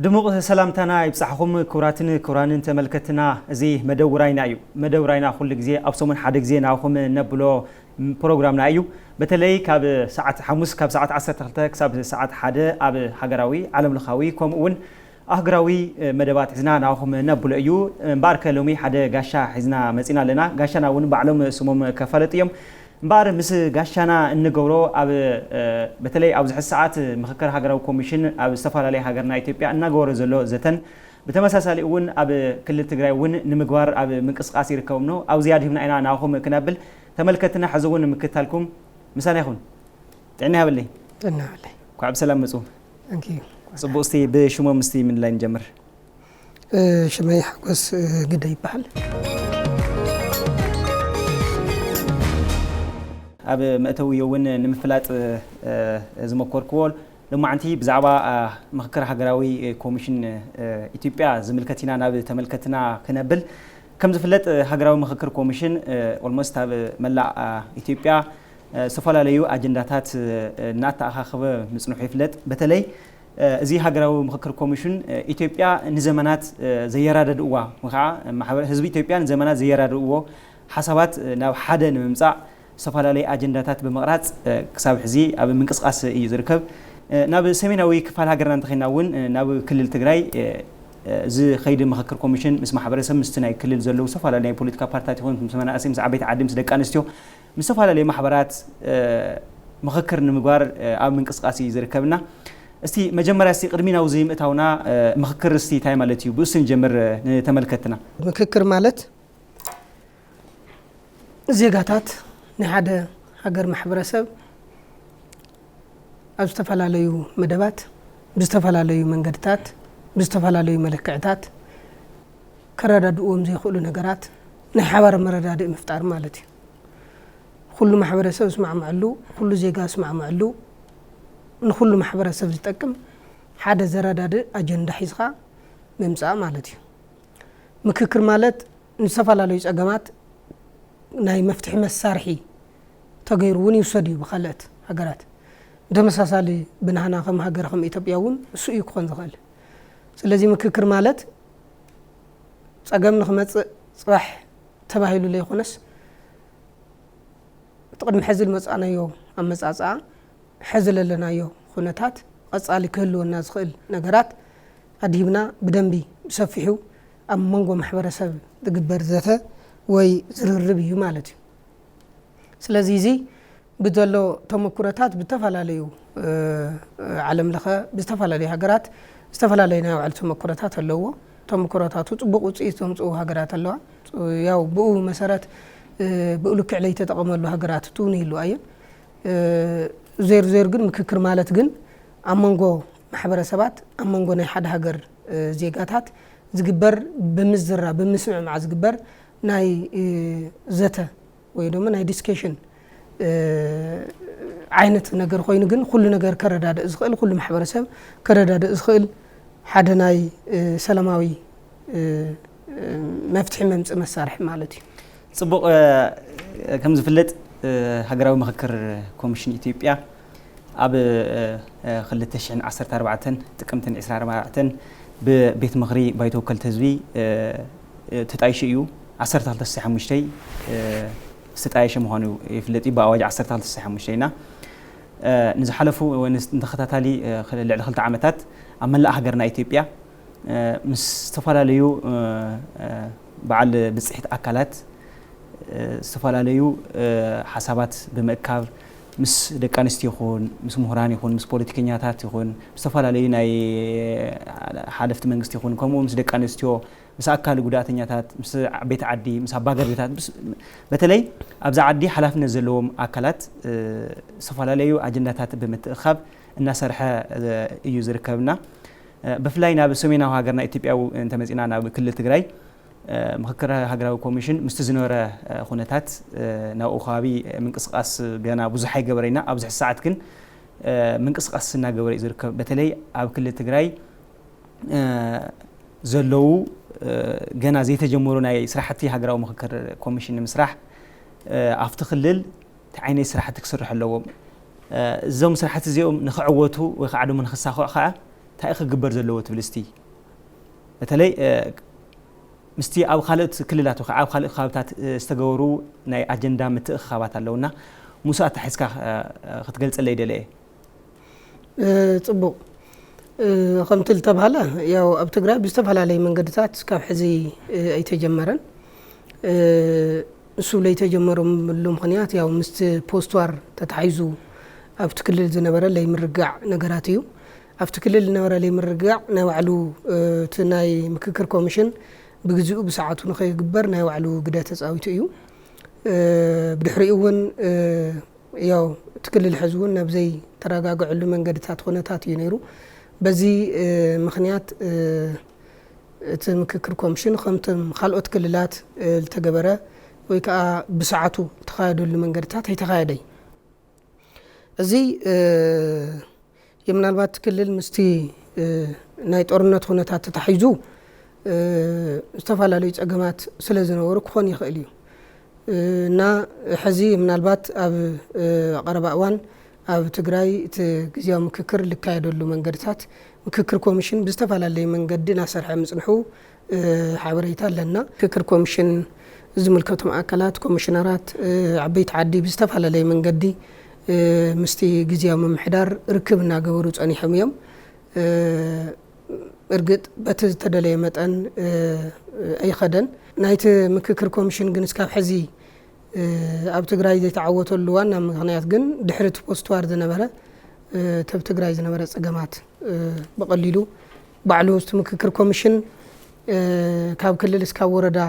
ድሙቕ ሰላምታና ይብጻሕኹም ክቡራትን ክቡራንን ተመልከትና። እዚ መደብ ውራይና እዩ። መደብ ውራይና ኩሉ ግዜ ኣብ ሰሙን ሓደ ግዜ ናባኹም ነብሎ ፕሮግራምና እዩ። በተለይ ካብ ሰዓት ሓሙስ ካብ ሰዓት ዓሰርተ ክልተ ክሳብ ሰዓት ሓደ ኣብ ሃገራዊ፣ ዓለምለኻዊ ከምኡ እውን ኣህጉራዊ መደባት ሒዝና ናባኹም ነብሎ እዩ። እምበኣርከ ሎሚ ሓደ ጋሻ ሒዝና መጺና ኣለና። ጋሻና እውን ባዕሎም ስሞም ከፋለጡ እዮም። እምበኣር ምስ ጋሻና እንገብሮ ኣብ፣ እ፣ በተለይ ኣብዚ ሕዚ ሰዓት ምኽክር ሃገራዊ ኮሚሽን ኣብ ዝተፈላለየ ሃገርና ኢትዮጵያ እናገበሮ ዘሎ ዘተን ብተመሳሳሊ እውን ኣብ ክልል ትግራይ እውን ንምግባር ኣብ ምንቅስቃስ ይርከብ እሞ ኣብዚ ኣድሂብና ኢና ናባኹም ክነብል። ተመልከትና ሕዚ እውን ምክታልኩም ምሳና ይኹን። ጥዕና ይሃበለይ። ጥዕና ይሃበለይ። እንኳዕ ብሰላም መጹ። Thank you። ጽቡቕ፣ እስቲ ብሽሞም እስቲ ምልላይ ንጀምር። እ፣ ሽመይ ሓጎስ፣ እ፣ ግደ ይበሃል። ኣብ መእተዊ እውን ንምፍላጥ፣ እ፣ ዝመኮርክዎ ሎማዓንቲ ብዛዕባ፣ እ፣ ምኽክር ሃገራዊ ኮሚሽን፣ እ፣ ኢትዮጵያ ዝምልከት ኢና ናብ ተመልከትና ክነብል። ከም ዝፍለጥ፣ እ፣ ሃገራዊ ምኽክር ኮሚሽን፣ እ፣ ኦልሞስት ኣብ መላእ፣ እ፣ ኢትዮጵያ፣ እ፣ ዝተፈላለዩ ኣጀንዳታት፣ እ፣ እናተኣኻኸበ ምጽንሑ ይፍለጥ። በተለይ፣ እ፣ እዚ ሃገራዊ ምኽክር ኮሚሽን፣ እ፣ ኢትዮጵያ ንዘመናት፣ እ፣ ዘየራደድእዋ ወይ ከዓ ማሕበረ-፣ ህዝቢ ኢትዮጵያ ንዘመናት ዘየራድእዎ ሓሳባት፣ እ፣ ናብ ሓደ ንምምጻእ ዝተፈላለዩ ኣጀንዳታት ብምቕራጽ፣ እ፣ ክሳብ ሕዚ ኣብ ምንቅስቃስ እዩ ዝርከብ። እ፣ ናብ ሰሜናዊ ክፋል ሃገርና እንተኸይና እውን፣ እ፣ ናብ ክልል ትግራይ፣ እ፣ እ፣ ዝኸይድ ምኽክር ኮሚሽን ምስ ማሕበረሰብ፣ ምስቲ ናይ ክልል ዘለዉ ዝተፈላለዩ ናይ ፖለቲካ ፓርቲታት ይኹን ምስ መናእሰይ፣ ምስ ዓበይቲ ዓዲ፣ ምስ ደቂ ኣንስትዮ፣ ምስ ዝተፈላለዩ ማሕበራት፣ እ፣ ምኽክር ንምግባር፣ እ፣ ኣብ ምንቅስቃስ እዩ ዝርከብና። እስቲ መጀመርያ እስቲ ቅድሚ ናብዚ ምእታውና፣ እ፣ ምኽክር እስቲ እንታይ ማለት እዩ? ብእሱ ንጀምር፣ እ፣ ንተመልከትና። ምክክር ማለት ዜጋታት ናይ ሓደ ሃገር ማሕበረሰብ ኣብ ዝተፈላለዩ መደባት፣ ብዝተፈላለዩ መንገድታት፣ ብዝተፈላለዩ መለክዕታት ከረዳድእዎም ዘይኽእሉ ነገራት ናይ ሓባር መረዳድኢ ምፍጣር ማለት እዩ። ኩሉ ማሕበረሰብ ዝስማዕመዐሉ፣ ኩሉ ዜጋ ዝስማዕመዐሉ፣ ንኹሉ ማሕበረሰብ ዝጠቅም ሓደ ዘረዳድእ ኣጀንዳ ሒዝኻ ምምጻእ ማለት እዩ። ምክክር ማለት ንዝተፈላለዩ ጸገማት ናይ መፍትሒ መሳርሒ ተገይሩ እውን ይውሰድ እዩ ብካልኦት ሃገራት። ብተመሳሳሊ ብናህና ከም ሃገር ከም ኢትዮጵያ እውን እሱ እዩ ክኾን ዝኽእል። ስለዚ ምክክር ማለት ጸገም ንኽመጽእ ጽባሕ ተባሂሉ ዘይኮነስ፣ እቲ ቅድሚ ሕዚ ዝመጻእናዮ ኣመጻጽኣ፣ ሕዚ ዘለናዮ ኩነታት፣ ቀጻሊ ክህልወና ዝኽእል ነገራት ኣድሂብና ብደንቢ ብሰፊሑ ኣብ መንጎ ማሕበረሰብ ዝግበር ዘተ ወይ ዝርርብ እዩ ማለት እዩ። ስለዚ እዚ ብዘሎ ተመኩሮታት ብተፈላለዩ፣ እ፣ ዓለም ለኸ ብዝተፈላለዩ ሃገራት ዝተፈላለዩ ናይ ባዕሉ ተመኩሮታት ኣለዎ። ተመኩሮታቱ ጽቡቕ ውጽኢት ዘምጽኡ ሃገራት ኣለዋ። ያው ብኡ መሰረት፣ እ፣ ብኡ ልክዕ ለይተጠቐመሉ ሃገራት እውን ይህልዋ እየን። እ፣ ዜር ዜር ግን ምክክር ማለት ግን ኣብ መንጎ ማሕበረሰባት፣ ኣብ መንጎ ናይ ሓደ ሃገር፣ እ፣ ዜጋታት ዝግበር ብምዝራ፣ ብምስምዕማዕ ዝግበር ናይ፣ እ፣ ዘተ ወይ ድማ ናይ ዲስከሽን፣ እ፣ ዓይነት ነገር ኮይኑ ግን ኩሉ ነገር ከረዳድእ ዝኽእል፣ ኩሉ ማሕበረሰብ ከረዳድእ ዝኽእል ሓደ ናይ፣ እ፣ ሰላማዊ፣ እ፣ እ፣ መፍትሒ መምጽኢ መሳርሒ ማለት እዩ። ጽቡቕ፣ እ፣ ከም ዝፍለጥ፣ እ፣ ሃገራዊ ምኽክር ኮሚሽን ኢትዮጵያ ኣብ፣ እ፣ እ፣ ክልተ ሽሕን ዓሰርተ ኣርባዕተን ጥቅምትን ዕስራን ኣርባዕተን ብቤት ምኽሪ ባይቶ ወከልቲ ህዝቢ፣ እ፣ እ፣ ተጣይሹ እዩ። ዓሰርተ ክልተ ስሳይ ሓሙሽተ፣ እ፣ ዝተጣየሸ ምዃኑ ይፍለጥ እዩ። ብኣዋጅ ዓሰርተ ክልተ ስሳይ ሓሙሽተ ኢና፣ እ፣ ንዝሓለፉ ወይ ንስ-፣ ንተኸታታሊ፣ እ፣ ክል-፣ ልዕሊ ክልተ ዓመታት ኣብ መላእ ሃገርና ኢትዮጵያ፣ እ፣ ምስ ዝተፈላለዩ፣ እ፣ እ፣ በዓል ብጽሒት ኣካላት፣ እ፣ ዝተፈላለዩ፣ እ፣ ሓሳባት ብምእካብ ምስ ደቂ ኣንስትዮ ይኹን፣ ምስ ምሁራን ይኹን፣ ምስ ፖለቲከኛታት ይኹን፣ ምስ ዝተፈላለዩ ናይ ሓለፍቲ መንግስቲ ይኹን፣ ከምኡ ምስ ደቂ ኣንስትዮ፣ ምስ ኣካል ጉዳእተኛታት፣ ምስ ዓበይቲ ዓዲ፣ ምስ ኣባገርቢታት፣ ምስ፣ በተለይ ኣብዛ ዓዲ ሓላፍነት ዘለዎም ኣካላት፣ እ፣ ዝተፈላለዩ ኣጀንዳታት ብምትእኻብ እናሰርሐ፣ እ፣ እዩ ዝርከብና። እ፣ ብፍላይ ናብ ሰሜናዊ ሃገርና ኢትዮጵያ ው-፣ እንተመጺና ናብ ክልል ትግራይ፣ እ፣ ምኽክር ሃገራዊ ኮሚሽን ምስቲ ዝነበረ፣ እ፣ ኩነታት፣ እ፣ ናብኡ ከባቢ ምንቅስቃስ ገና ብዙሕ ኣይገበረ ኢና። ኣብዚ ሕዚ ሰዓት ግን፣ እ፣ ምንቅስቃስ እናገበረ እዩ ዝርከብ። በተለይ ኣብ ክልል ትግራይ፣ እ፣ ዘለዉ፣ እ፣ ገና ዘይተጀመሩ ናይ ስራሕቲ ሃገራዊ ምኽክር ኮሚሽን ንምስራሕ፣ እ፣ ኣብቲ ክልል እንታይ ዓይነት ስራሕቲ ክስርሑ ኣለዎም? እ፣ እዞም ስራሕቲ እዚኦም ንኽዕወቱ ወይ ከዓ ድማ ንኽሳኽዑ ከዓ እንታይ ክግበር ዘለዎ ትብል እስቲ? በተለይ ምስቲ ኣብ ካልኦት ክልላት ወይ ኣብ ካልእ ከባብታት ዝተገበሩ ናይ ኣጀንዳ ምትእኽኻባት ኣለውና፣ ምስኡ ኣታሒዝካ ክትገልጸለይ ደለየ። ጽቡቕ። ከምቲ ዝተባህለ፣ ያው ኣብ ትግራይ ብዝተፈላለዩ መንገድታት ካብ ሕዚ ኣይተጀመረን። እሱ ለይተጀመረሉ ምኽንያት፣ ያው ምስቲ ፖስትዋር ተታሒዙ ኣብቲ ክልል ዝነበረ ለይምርጋዕ ነገራት እዩ። ኣብቲ ክልል ዝነበረ ለይምርጋዕ ናይ ባዕሉ እቲ ናይ ምክክር ኮሚሽን ብግዚኡ ብሰዓቱ ንኸይግበር ናይ ባዕሉ ግደ ተፃዊቱ እዩ። ብድሕሪኡ እውን ያው እቲ ክልል ሕዚ እውን ናብ ዘይተረጋግዐሉ መንገድታት ኩነታት እዩ ነይሩ። በዚ ምኽንያት እቲ ምክክር ኮሚሽን ከምቶም ካልኦት ክልላት ዝተገበረ ወይ ከዓ ብሰዓቱ ዝተኻየደሉ መንገድታት ኣይተኻየደይ። እዚ ምናልባት ክልል ምስቲ ናይ ጦርነት ኩነታት ተታሒዙ ዝተፈላለዩ ፀገማት ስለ ዝነበሩ ክኾን ይኽእል እዩ እና ሕዚ ምናልባት ኣብ ቀረባ እዋን ኣብ ትግራይ እቲ ግዜያዊ ምክክር ዝካየደሉ መንገድታት ምክክር ኮሚሽን ብዝተፈላለየ መንገዲ እናሰርሐ ምፅንሑ ሓበሬታ ኣለና። ምክክር ኮሚሽን ዝምልከቶም ኣካላት፣ ኮሚሽነራት፣ ዓበይቲ ዓዲ ብዝተፈላለየ መንገዲ ምስቲ ግዜያዊ ምምሕዳር ርክብ እናገበሩ ፀኒሖም እዮም። እርግጥ በቲ ዝተደለየ መጠን ኣይኸደን። ናይቲ ምክክር ኮሚሽን ግን እስካብ ሕዚ ኣብ ትግራይ ዘይተዓወተሉ ዋና ምኽንያት ግን ድሕሪ እቲ ፖስትዋር ዝነበረ እቲ ኣብ ትግራይ ዝነበረ ፀገማት ብቐሊሉ ባዕሉ እቲ ምክክር ኮሚሽን ካብ ክልል እስካብ ወረዳ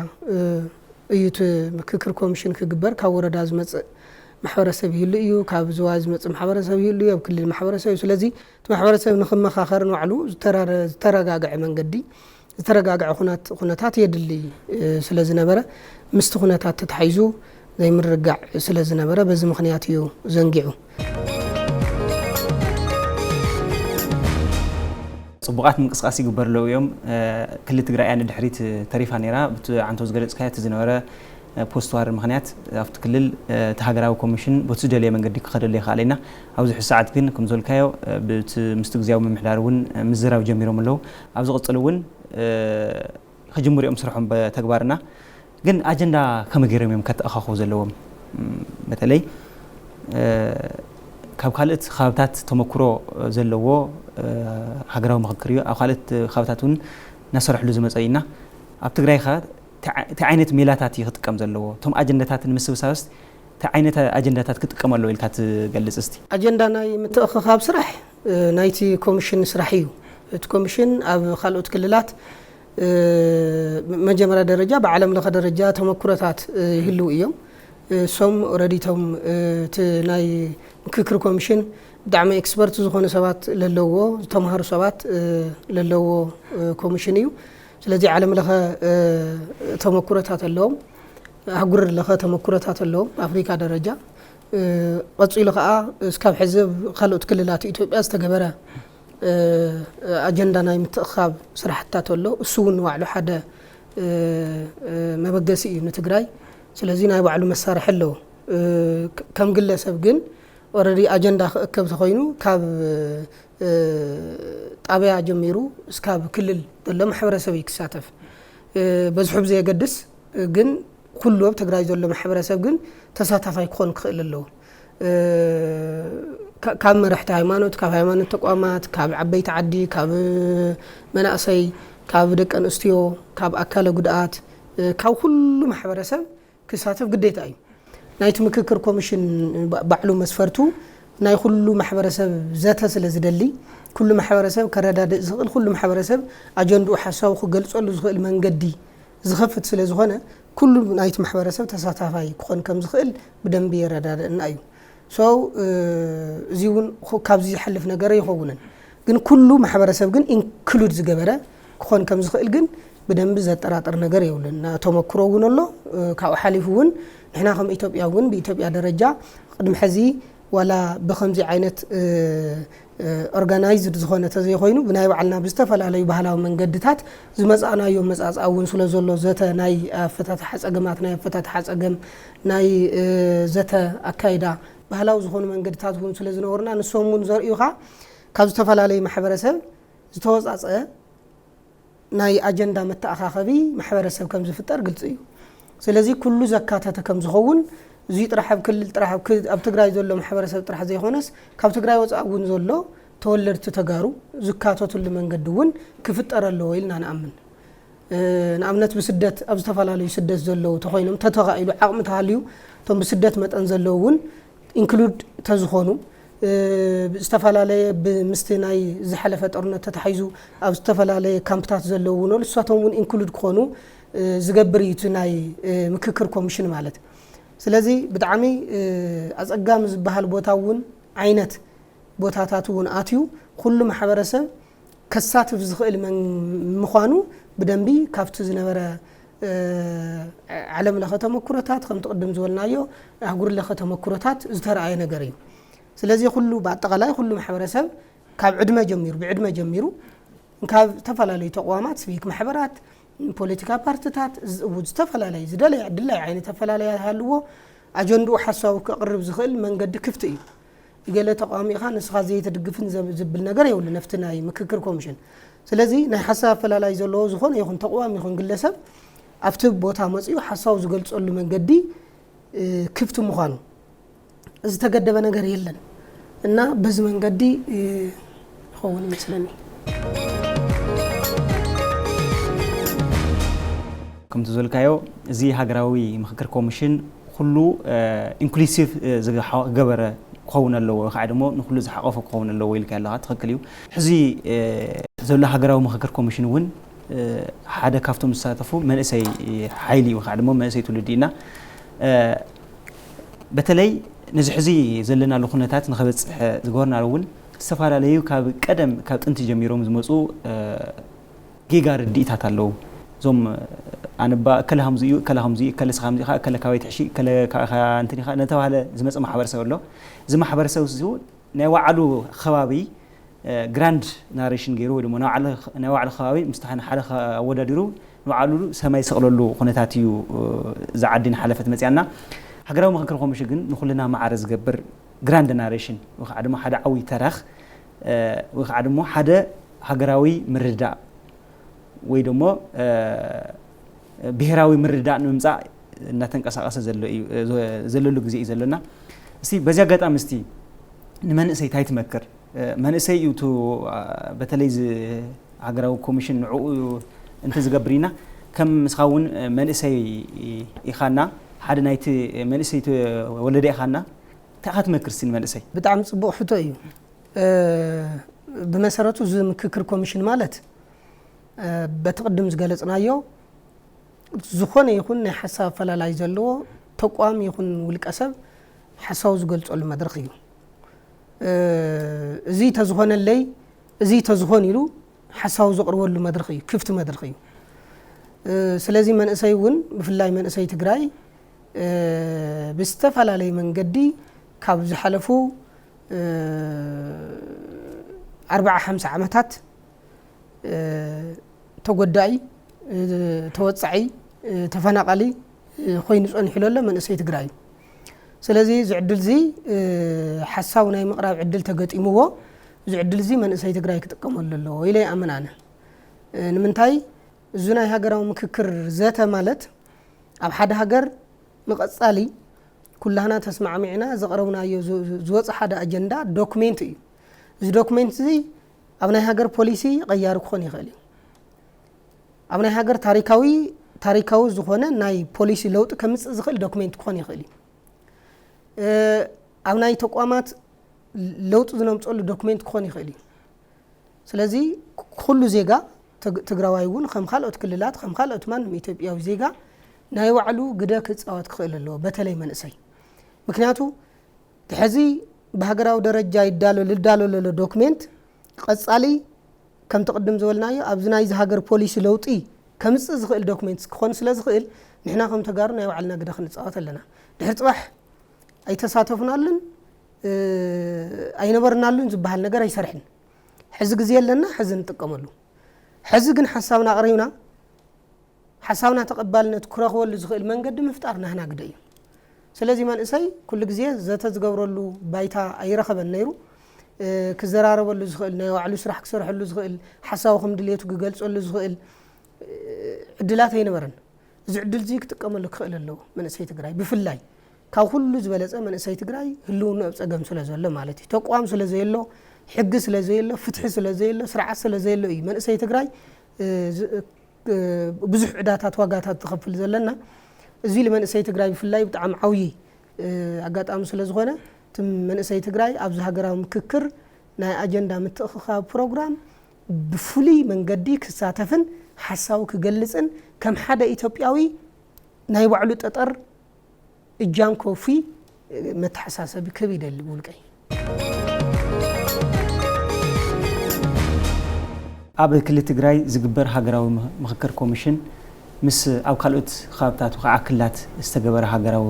እዩ እቲ ምክክር ኮሚሽን ክግበር። ካብ ወረዳ ዝመፅእ ማሕበረሰብ ይህሉ እዩ፣ ካብ ዝዋ ዝመፅእ ማሕበረሰብ ይህሉ እዩ፣ ኣብ ክልል ማሕበረሰብ እዩ። ስለዚ እቲ ማሕበረሰብ ንክመኻኸር ንባዕሉ ዝተረጋግዐ መንገዲ ዝተረጋግዐ ኩነታት የድሊ ስለ ዝነበረ ምስቲ ኩነታት ተታሒዙ ዘይምርጋዕ ስለ ዝነበረ በዚ ምኽንያት እዩ ዘንጊዑ። ፅቡቓት ምንቅስቃስ ይግበር ኣለዉ እዮም። ክልል ትግራይ እያ ንድሕሪት ተሪፋ ነይራ። ብቲ ዓንቶ ዝገለፅካዮ እቲ ዝነበረ ፖስት ዋር ምኽንያት ኣብቲ ክልል እቲ ሃገራዊ ኮሚሽን በቲ ዝደለየ መንገዲ ክኸደሉ ይኽኣል ኢና። ኣብዚ ሕዚ ሰዓት ግን ከም ዝበልካዮ ብቲ ምስቲ ግዜያዊ ምምሕዳር እውን ምዝራብ ጀሚሮም ኣለዉ። ኣብ ዝቕፅል እውን ክጅምሩ እዮም ስርሖም ብተግባርና። ግን ኣጀንዳ ከመይ ገይሮም እዮም ከተኣኻኽቡ ዘለዎም? በተለይ ካብ ካልኦት ከባብታት ተመክሮ ዘለዎ ሃገራዊ ምኽክር እዩ። ኣብ ካልኦት ከባብታት እውን እናሰርሕሉ ዝመፀ እዩ እና ኣብ ትግራይ ኸ እንታይ ዓይነት ሜላታት እዩ ክጥቀም ዘለዎ? እቶም ኣጀንዳታት ንምስብሳብስ እንታይ ዓይነት ኣጀንዳታት ክጥቀም ኣለዎ ኢልካ ትገልፅ እስቲ? ኣጀንዳ ናይ ምትእኽኻብ ስራሕ ናይቲ ኮሚሽን ስራሕ እዩ። እቲ ኮሚሽን ኣብ ካልኦት ክልላት መጀመርያ ደረጃ ብዓለም ለኸ ደረጃ ተመክሮታት ይህልው እዮም። እሶም ኦረዲ እቶም እቲ ናይ ምክክር ኮሚሽን ብጣዕሚ ኤክስፐርት ዝኾኑ ሰባት ለለዎ ዝተምሃሩ ሰባት ለለዎ ኮሚሽን እዩ። ስለዚ ዓለም ለኸ ተመክሮታት ኣለዎም፣ ኣህጉር ለኸ ተመክሮታት ኣለዎም ብኣፍሪካ ደረጃ። ቀፂሉ ከዓ እስካብ ሕዚ ኣብ ካልኦት ክልላት ኢትዮጵያ ዝተገበረ ኣጀንዳ ናይ ምትእኻብ ስራሕትታት ኣሎ። እሱ እውን ንባዕሉ ሓደ መበገሲ እዩ ንትግራይ። ስለዚ ናይ ባዕሉ መሳርሒ ኣለዎ። ከም ግለሰብ ግን ኦረዲ ኣጀንዳ ክእከብ ተኮይኑ ካብ ጣብያ ጀሚሩ እስካብ ክልል ዘሎ ማሕበረሰብ እዩ ክሳተፍ። በዝሑ ብዘየገድስ ግን ኩሉ ኣብ ትግራይ ዘሎ ማሕበረሰብ ግን ተሳታፋይ ክኾን ክኽእል ኣለዎ። ካብ መራሕቲ ሃይማኖት፣ ካብ ሃይማኖት ተቋማት፣ ካብ ዓበይቲ ዓዲ፣ ካብ መናእሰይ፣ ካብ ደቂ ኣንስትዮ፣ ካብ ኣካለ ጉድኣት፣ ካብ ኩሉ ማሕበረሰብ ክሳተፍ ግዴታ እዩ። ናይቲ ምክክር ኮሚሽን ባዕሉ መስፈርቱ ናይ ኩሉ ማሕበረሰብ ዘተ ስለ ዝደሊ፣ ኩሉ ማሕበረሰብ ከረዳድእ ዝኽእል፣ ኩሉ ማሕበረሰብ ኣጀንድኡ ሓሳቡ ክገልፀሉ ዝኽእል መንገዲ ዝኸፍት ስለ ዝኾነ ኩሉ ናይቲ ማሕበረሰብ ተሳታፋይ ክኾን ከም ዝኽእል ብደንቢ የረዳድእና እዩ። So እዚ እውን ካብዚ ዝሓልፍ ነገር ኣይኸውንን። ግን ኩሉ ማሕበረሰብ ግን ኢንክሉድ ዝገበረ ክኾን ከም ዝኽእል ግን ብደንቢ ዘጠራጥር ነገር የብሉን። ተመክሮ እውን ኣሎ። ካብኡ ሓሊፉ እውን ንሕና ከም ኢትዮጵያ እውን ብኢትዮጵያ ደረጃ ቅድሚ ሕዚ ዋላ ብከምዚ ዓይነት ኦርጋናይዝድ ዝኾነ ተዘይኮይኑ ብናይ ባዕልና ብዝተፈላለዩ ባህላዊ መንገድታት ዝመፃእናዮ መፃፅኣ እውን ስለ ዘሎ ዘተ ናይ ኣፈታትሓ ፀገማት ናይ ኣፈታትሓ ፀገም ናይ ዘተ ኣካይዳ ባህላዊ ዝኾኑ መንገድታት እውን ስለ ዝነበሩና ንሶም እውን ዘርእዩኻ ካብ ዝተፈላለዩ ማሕበረሰብ ዝተወፃፀ ናይ ኣጀንዳ መተኣኻኸቢ ማሕበረሰብ ከም ዝፍጠር ግልፂ እዩ። ስለዚ ኩሉ ዘካተተ ከም ዝኸውን፣ እዚ ጥራሕ ኣብ ክልል ጥራሕ ኣብ ክ- ኣብ ትግራይ ዘሎ ማሕበረሰብ ጥራሕ ዘይኮነስ፣ ካብ ትግራይ ወፃኢ እውን ዘሎ ተወለድቲ ተጋሩ ዝካተቱሉ መንገዲ እውን ክፍጠር ኣለዎ ኢልና ንኣምን። ንኣብነት ብስደት ኣብ ዝተፈላለዩ ስደት ዘለዉ ተኮይኖም ተተኻኢሉ ዓቕሚ ተሃልዩ እቶም ብስደት መጠን ዘለዉ እውን ኢንክሉድ ተዝኾኑ፣ ዝተፈላለየ ምስቲ ናይ ዝሓለፈ ጦርነት ተታሒዙ ኣብ ዝተፈላለየ ካምፕታት ዘለዉ እውን ንሳቶም እውን ኢንክሉድ ክኾኑ ዝገብር እዩ እቲ ናይ ምክክር ኮሚሽን ማለት። ስለዚ ብጣዕሚ ኣፀጋሚ ዝበሃል ቦታ እውን ዓይነት ቦታታት እውን ኣትዩ ኩሉ ማሕበረሰብ ከሳትፍ ዝኽእል መን ምዃኑ ብደንቢ ካብቲ ዝነበረ ዓለም ለኸ ተመክሮታት ከምቲ ቅድም ዝበልናዮ ኣህጉር ለኸ ተመክሮታት ዝተረኣየ ነገር እዩ። ስለዚ ኩሉ ብኣጠቓላይ ኩሉ ማሕበረሰብ ካብ ዕድመ ጀሚሩ ብዕድመ ጀሚሩ ካብ ዝተፈላለዩ ተቋማት ስቪክ ማሕበራት ፖለቲካ ፓርትታት ዝተፈላለዩ ዝደለየ ድላይ ዓይነት ኣፈላለያ ሃልዎ ኣጀንድኡ ሓሳቡ ከቕርብ ዝኽእል መንገዲ ክፍቲ እዩ። ገለ ተቃዋሚ ኢኻ ንስኻ ዘይትድግፍን ዝብል ነገር የብሉ ነፍቲ ናይ ምክክር ኮሚሽን። ስለዚ ናይ ሓሳብ ኣፈላላይ ዘለዎ ዝኾነ ይኹን ተቃዋሚ ይኹን ግለሰብ ኣብቲ ቦታ መፅኡ ሓሳቡ ዝገልፀሉ መንገዲ ክፍቲ ምዃኑ ዝተገደበ ነገር የለን እና በዚ መንገዲ ይኸውን ይመስለኒ። ከምቲ ዝበልካዮ እዚ ሃገራዊ ምክክር ኮሚሽን ኩሉ ኢንክሉሲቭ ዝገበረ ክኸውን ኣለዎ ወይ ከዓ ድሞ ንኩሉ ዝሓቆፈ ክኸውን ኣለዎ ኢልካ ኣለካ ትክክል እዩ። ሕዚ ዘሎ ሃገራዊ ምክክር ኮሚሽን እውን ሓደ ካብቶም ዝሳተፉ መንእሰይ ሓይሊ ወይ ከዓ ድሞ መንእሰይ ትውልዲ ኢና። በተለይ ነዚ ሕዚ ዘለናሉ ኩነታት ንክበፅሕ ዝገበርናሉ እውን ዝተፈላለዩ ካብ ቀደም ካብ ጥንቲ ጀሚሮም ዝመፁ ጌጋ ርድኢታት ኣለዉ። እዞም ኣነባ እከለ ከምዚ እዩ እከለ ከምዚ እዩ እከለ ስኻ ከምዚ ኢኻ እከለ ካበይ ትሕሺ እከለ ካበይ ኢኻ እንትን ኢኻ እናተባህለ ዝመፀ ማሕበረሰብ ኣሎ። እዚ ማሕበረሰብ እዚ ናይ ባዕሉ ከባቢ ግራንድ ናሬሽን ገይሩ ወይ ድማ ናይ ባዕሉ ከባቢ ምስቲ ሓደ ኣወዳዲሩ ንባዕሉ ሰማይ ዝሰቕለሉ ኩነታት እዩ። እዛ ዓዲ እናሓለፈት መፅያ እና ሃገራዊ ምክክር ኮሚሽን ግን ንኩልና ማዕረ ዝገብር ግራንድ ናሬሽን ወይ ከዓ ድማ ሓደ ዓብዪ ተረኽ ወይ ከዓ ድማ ሓደ ሃገራዊ ምርድዳእ ወይ ደሞ ብሄራዊ ምርድዳእ ንምምፃእ እናተንቀሳቐሰ ዘለሉ ግዜ እዩ ዘለና። እስቲ በዚ ኣጋጣሚ እስቲ ንመንእሰይ እንታይ ትመክር? መንእሰይ እዩ እቲ በተለይ እዚ ሃገራዊ ኮሚሽን ንዕኡ እንተዝገብር ኢና ከም ንስኻ እውን መንእሰይ ኢኻና ሓደ ናይቲ መንእሰይ ወለደ ኢኻና እንታይ ኢኻ ትመክር እስቲ ንመንእሰይ? ብጣዕሚ ፅቡቕ ሕቶ እዩ። ብመሰረቱ እዚ ምክክር ኮሚሽን ማለት በቲ ቅድም ዝገለፅናዮ ዝኾነ ይኹን ናይ ሓሳብ ኣፈላላይ ዘለዎ ተቋም ይኹን ውልቀ ሰብ ሓሳቡ ዝገልፀሉ መድረኽ እዩ። እዚ ተዝኾነለይ እዚ ተዝኾን ኢሉ ሓሳቡ ዘቕርበሉ መድረኽ እዩ፣ ክፍቲ መድረኽ እዩ። ስለዚ መንእሰይ እውን ብፍላይ መንእሰይ ትግራይ ብዝተፈላለየ መንገዲ ካብ ዝሓለፉ ኣርባዓ ሓምሳ ዓመታት ተጎዳኢ፣ ተወፃዒ፣ ተፈናቓሊ ኮይኑ ፀኒሑ ዘሎ መንእሰይ ትግራይ እዩ። ስለዚ እዚ ዕድል እዚ ሓሳቡ ናይ ምቕራብ ዕድል ተገጢምዎ እዚ ዕድል እዚ መንእሰይ ትግራይ ክጥቀመሉ ኣለዎ ኢለ ይኣምን ኣነ። ንምንታይ እዚ ናይ ሃገራዊ ምክክር ዘተ ማለት ኣብ ሓደ ሃገር ንቐፃሊ ኩላህና ተስማዕሚዕና ዘቕረብናዮ ዝወፀ ሓደ ኣጀንዳ ዶክሜንት እዩ። እዚ ዶክሜንት እዚ ኣብ ናይ ሃገር ፖሊሲ ቀያሪ ክኾን ይኽእል እዩ። ኣብ ናይ ሃገር ታሪካዊ ታሪካዊ ዝኾነ ናይ ፖሊሲ ለውጢ ከምፅእ ዝኽእል ዶክሜንት ክኾን ይኽእል እዩ። ኣብ ናይ ተቋማት ለውጢ ዝነምፀሉ ዶክሜንት ክኾን ይኽእል እዩ። ስለዚ ኩሉ ዜጋ ትግራዋይ እውን ከም ካልኦት ክልላት ከም ካልኦት ማንም ኢትዮጵያዊ ዜጋ ናይ ባዕሉ ግደ ክፃወት ክኽእል ኣለዎ፣ በተለይ መንእሰይ። ምክንያቱ ሕዚ ብሃገራዊ ደረጃ ይዳሎ ልዳሎ ለሎ ዶክሜንት ቀፃሊ ከምቲ ቅድም ዝበልናዮ ኣብዚ ናይዚ ሃገር ፖሊሲ ለውጢ ከምፅእ ዝኽእል ዶክሜንት ክኾን ስለ ዝኽእል ንሕና ከም ተጋሩ ናይ ባዕልና ግደ ክንፃወት ኣለና። ድሕሪ ፅባሕ ኣይተሳተፍናሉን ኣይነበርናሉን ዝበሃል ነገር ኣይሰርሕን። ሕዚ ግዜ ኣለና፣ ሕዚ ንጥቀመሉ። ሕዚ ግን ሓሳብና ኣቕሪብና ሓሳብና ተቐባልነት ክረኽበሉ ዝኽእል መንገዲ ምፍጣር ናህና ግደ እዩ። ስለዚ መንእሰይ ኩሉ ግዜ ዘተ ዝገብረሉ ባይታ ኣይረኸበን ነይሩ። ክዘራረበሉ ዝኽእል፣ ናይ ባዕሉ ስራሕ ክሰርሐሉ ዝኽእል፣ ሓሳቡ ከም ድልየቱ ክገልጸሉ ዝኽእል ዕድላት ኣይነበረን። እዚ ዕድል እዚ ክጥቀመሉ ክኽእል ኣለዎ መንእሰይ ትግራይ። ብፍላይ ካብ ኩሉ ዝበለጸ መንእሰይ ትግራይ ህልውና ኣብ ጸገም ስለ ዘሎ ማለት እዩ። ተቋም ስለ ዘየሎ፣ ሕጊ ስለ ዘየሎ፣ ፍትሒ ስለ ዘየሎ፣ ስርዓት ስለ ዘየሎ እዩ መንእሰይ ትግራይ ብዙሕ ዕዳታት ዋጋታት ዝኸፍል ዘለና። እዚ ንመንእሰይ ትግራይ ብፍላይ ብጣዕሚ ዓብዪ ኣጋጣሚ ስለ ዝኾነ፣ እቲ መንእሰይ ትግራይ ኣብዚ ሃገራዊ ምክክር ናይ ኣጀንዳ ምትእኽኻብ ፕሮግራም ብፍሉይ መንገዲ ክሳተፍን ሓሳቡ ክገልጽን ከም ሓደ ኢትዮጵያዊ ናይ ባዕሉ ጠጠር እጃም ኮፊ መተሓሳሰቢ ክህብ ይደሊ ብውልቀይ። ኣብ ክልል ትግራይ ዝግበር ሃገራዊ ምኽክር ኮሚሽን ምስ ኣብ ካልኦት ከባብታት ወይ ከዓ ክልላት ዝተገበረ ሃገራዊ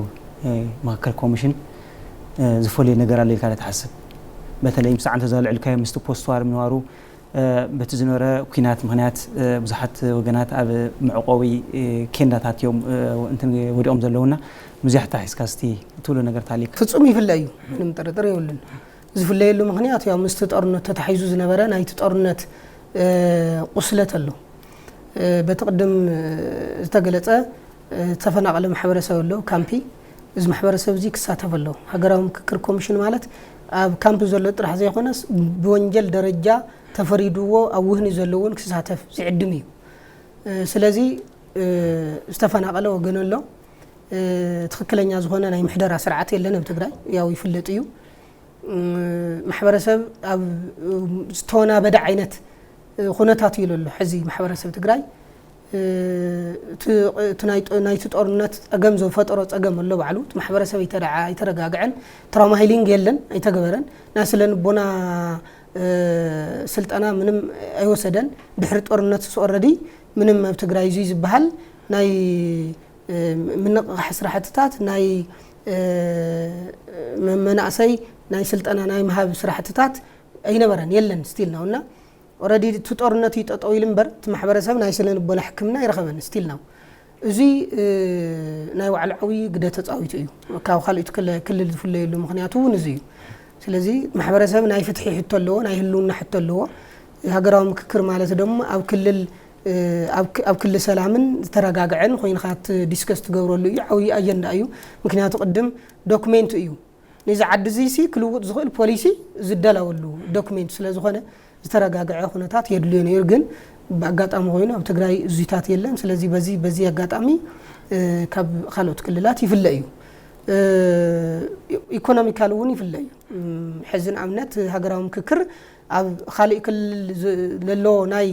ምኽክር ኮሚሽን ዝፈልዮ ነገር ኣሎ ኢልካ ዶ ትሓስብ? በተለይ ምስ ዓንተ ዘልዕልካዮ ምስቲ ፖስት ዋር ምንባሩ በቲ ዝነበረ ኲናት ምኽንያት ብዙሓት ወገናት ኣብ መዕቆቢ ኬንዳታት እዮም እንትን ወዲቖም ዘለውና ምዚያ ተታሒዝካ እስቲ እትብሎ ነገር ታሊክ ፍጹም ይፍለ እዩ። ምንም ጥርጥር የብሉን። ዝፍለየሉ ምኽንያት ያው ምስቲ ጦርነት ተታሒዙ ዝነበረ ናይቲ ጦርነት ቁስለት ኣሎ። በቲ ቅድም ዝተገለጸ ዝተፈናቐለ ማሕበረሰብ ኣሎ ካምፒ። እዚ ማሕበረሰብ እዚ ክሳተፍ ኣሎ። ሃገራዊ ምክክር ኮሚሽን ማለት ኣብ ካምፕ ዘሎ ጥራሕ ዘይኮነስ ብወንጀል ደረጃ ተፈሪድዎ ኣብ ውህኒ ዘለውን ክሳተፍ ዝዕድም እዩ። ስለዚ ዝተፈናቐለ ወገን ኣሎ። ትኽክለኛ ዝኾነ ናይ ምሕደራ ስርዓት የለን ኣብ ትግራይ፣ ያው ይፍለጥ እዩ። ማሕበረሰብ ኣብ ዝተወናበደ ዓይነት ኩነታት እዩ ዘሎ ሕዚ ማሕበረሰብ ትግራይ። እቲ ናይቲ ጦርነት ፀገም ዝፈጠሮ ፀገም ኣሎ ባዕሉ። እቲ ማሕበረሰብ ኣይተረጋግዐን፣ ትራውማ ሂሊንግ የለን፣ ኣይተገበረን። ናይ ስለ ንቦና ስልጠና ምንም ኣይወሰደን። ድሕሪ ጦርነት ስ ኦረዲ ምንም ኣብ ትግራይ እዙይ ዝበሃል ናይ ምንቕቓሕ ስራሕትታት ናይ መናእሰይ ናይ ስልጠና ናይ ምሃብ ስራሕትታት ኣይነበረን፣ የለን፣ ስቲል ነው እና ኦረዲ እቲ ጦርነት እዩ ጠጠው ኢሉ እምበር እቲ ማሕበረሰብ ናይ ስነ ልቦና ሕክምና ኣይረኸበን፣ ስቲል ነው። እዚ ናይ ባዕሉ ዓብዪ ግደ ተፃዊቱ እዩ ካብ ካልኦት ክልል ዝፍለየሉ ምክንያቱ እውን እዚ እዩ። ስለዚ ማሕበረሰብ ናይ ፍትሒ ሕቶ ኣለዎ፣ ናይ ህልውና ሕቶ ኣለዎ። ሃገራዊ ምክክር ማለት ደግሞ ኣብ ክልል ኣብ ክሊ ሰላምን ዝተረጋግዐን ኮይንካ ዲስከስ ትገብረሉ እዩ፣ ዓብዪ ኣጀንዳ እዩ። ምክንያቱ ቅድም ዶክሜንት እዩ፣ ነዚ ዓዲ እዚ ሲ ክልውጥ ዝኽእል ፖሊሲ ዝደላወሉ ዶክሜንት ስለ ዝኾነ ዝተረጋግዐ ኩነታት የድልዮ ነይሩ። ግን ብኣጋጣሚ ኮይኑ ኣብ ትግራይ እዙታት የለን። ስለዚ በዚ በዚ ኣጋጣሚ ካብ ካልኦት ክልላት ይፍለ እዩ። ኢኮኖሚካል እውን ይፍለ እዩ። ሕዚ ንኣብነት ሃገራዊ ምክክር ኣብ ካሊእ ክልል ለሎ ናይ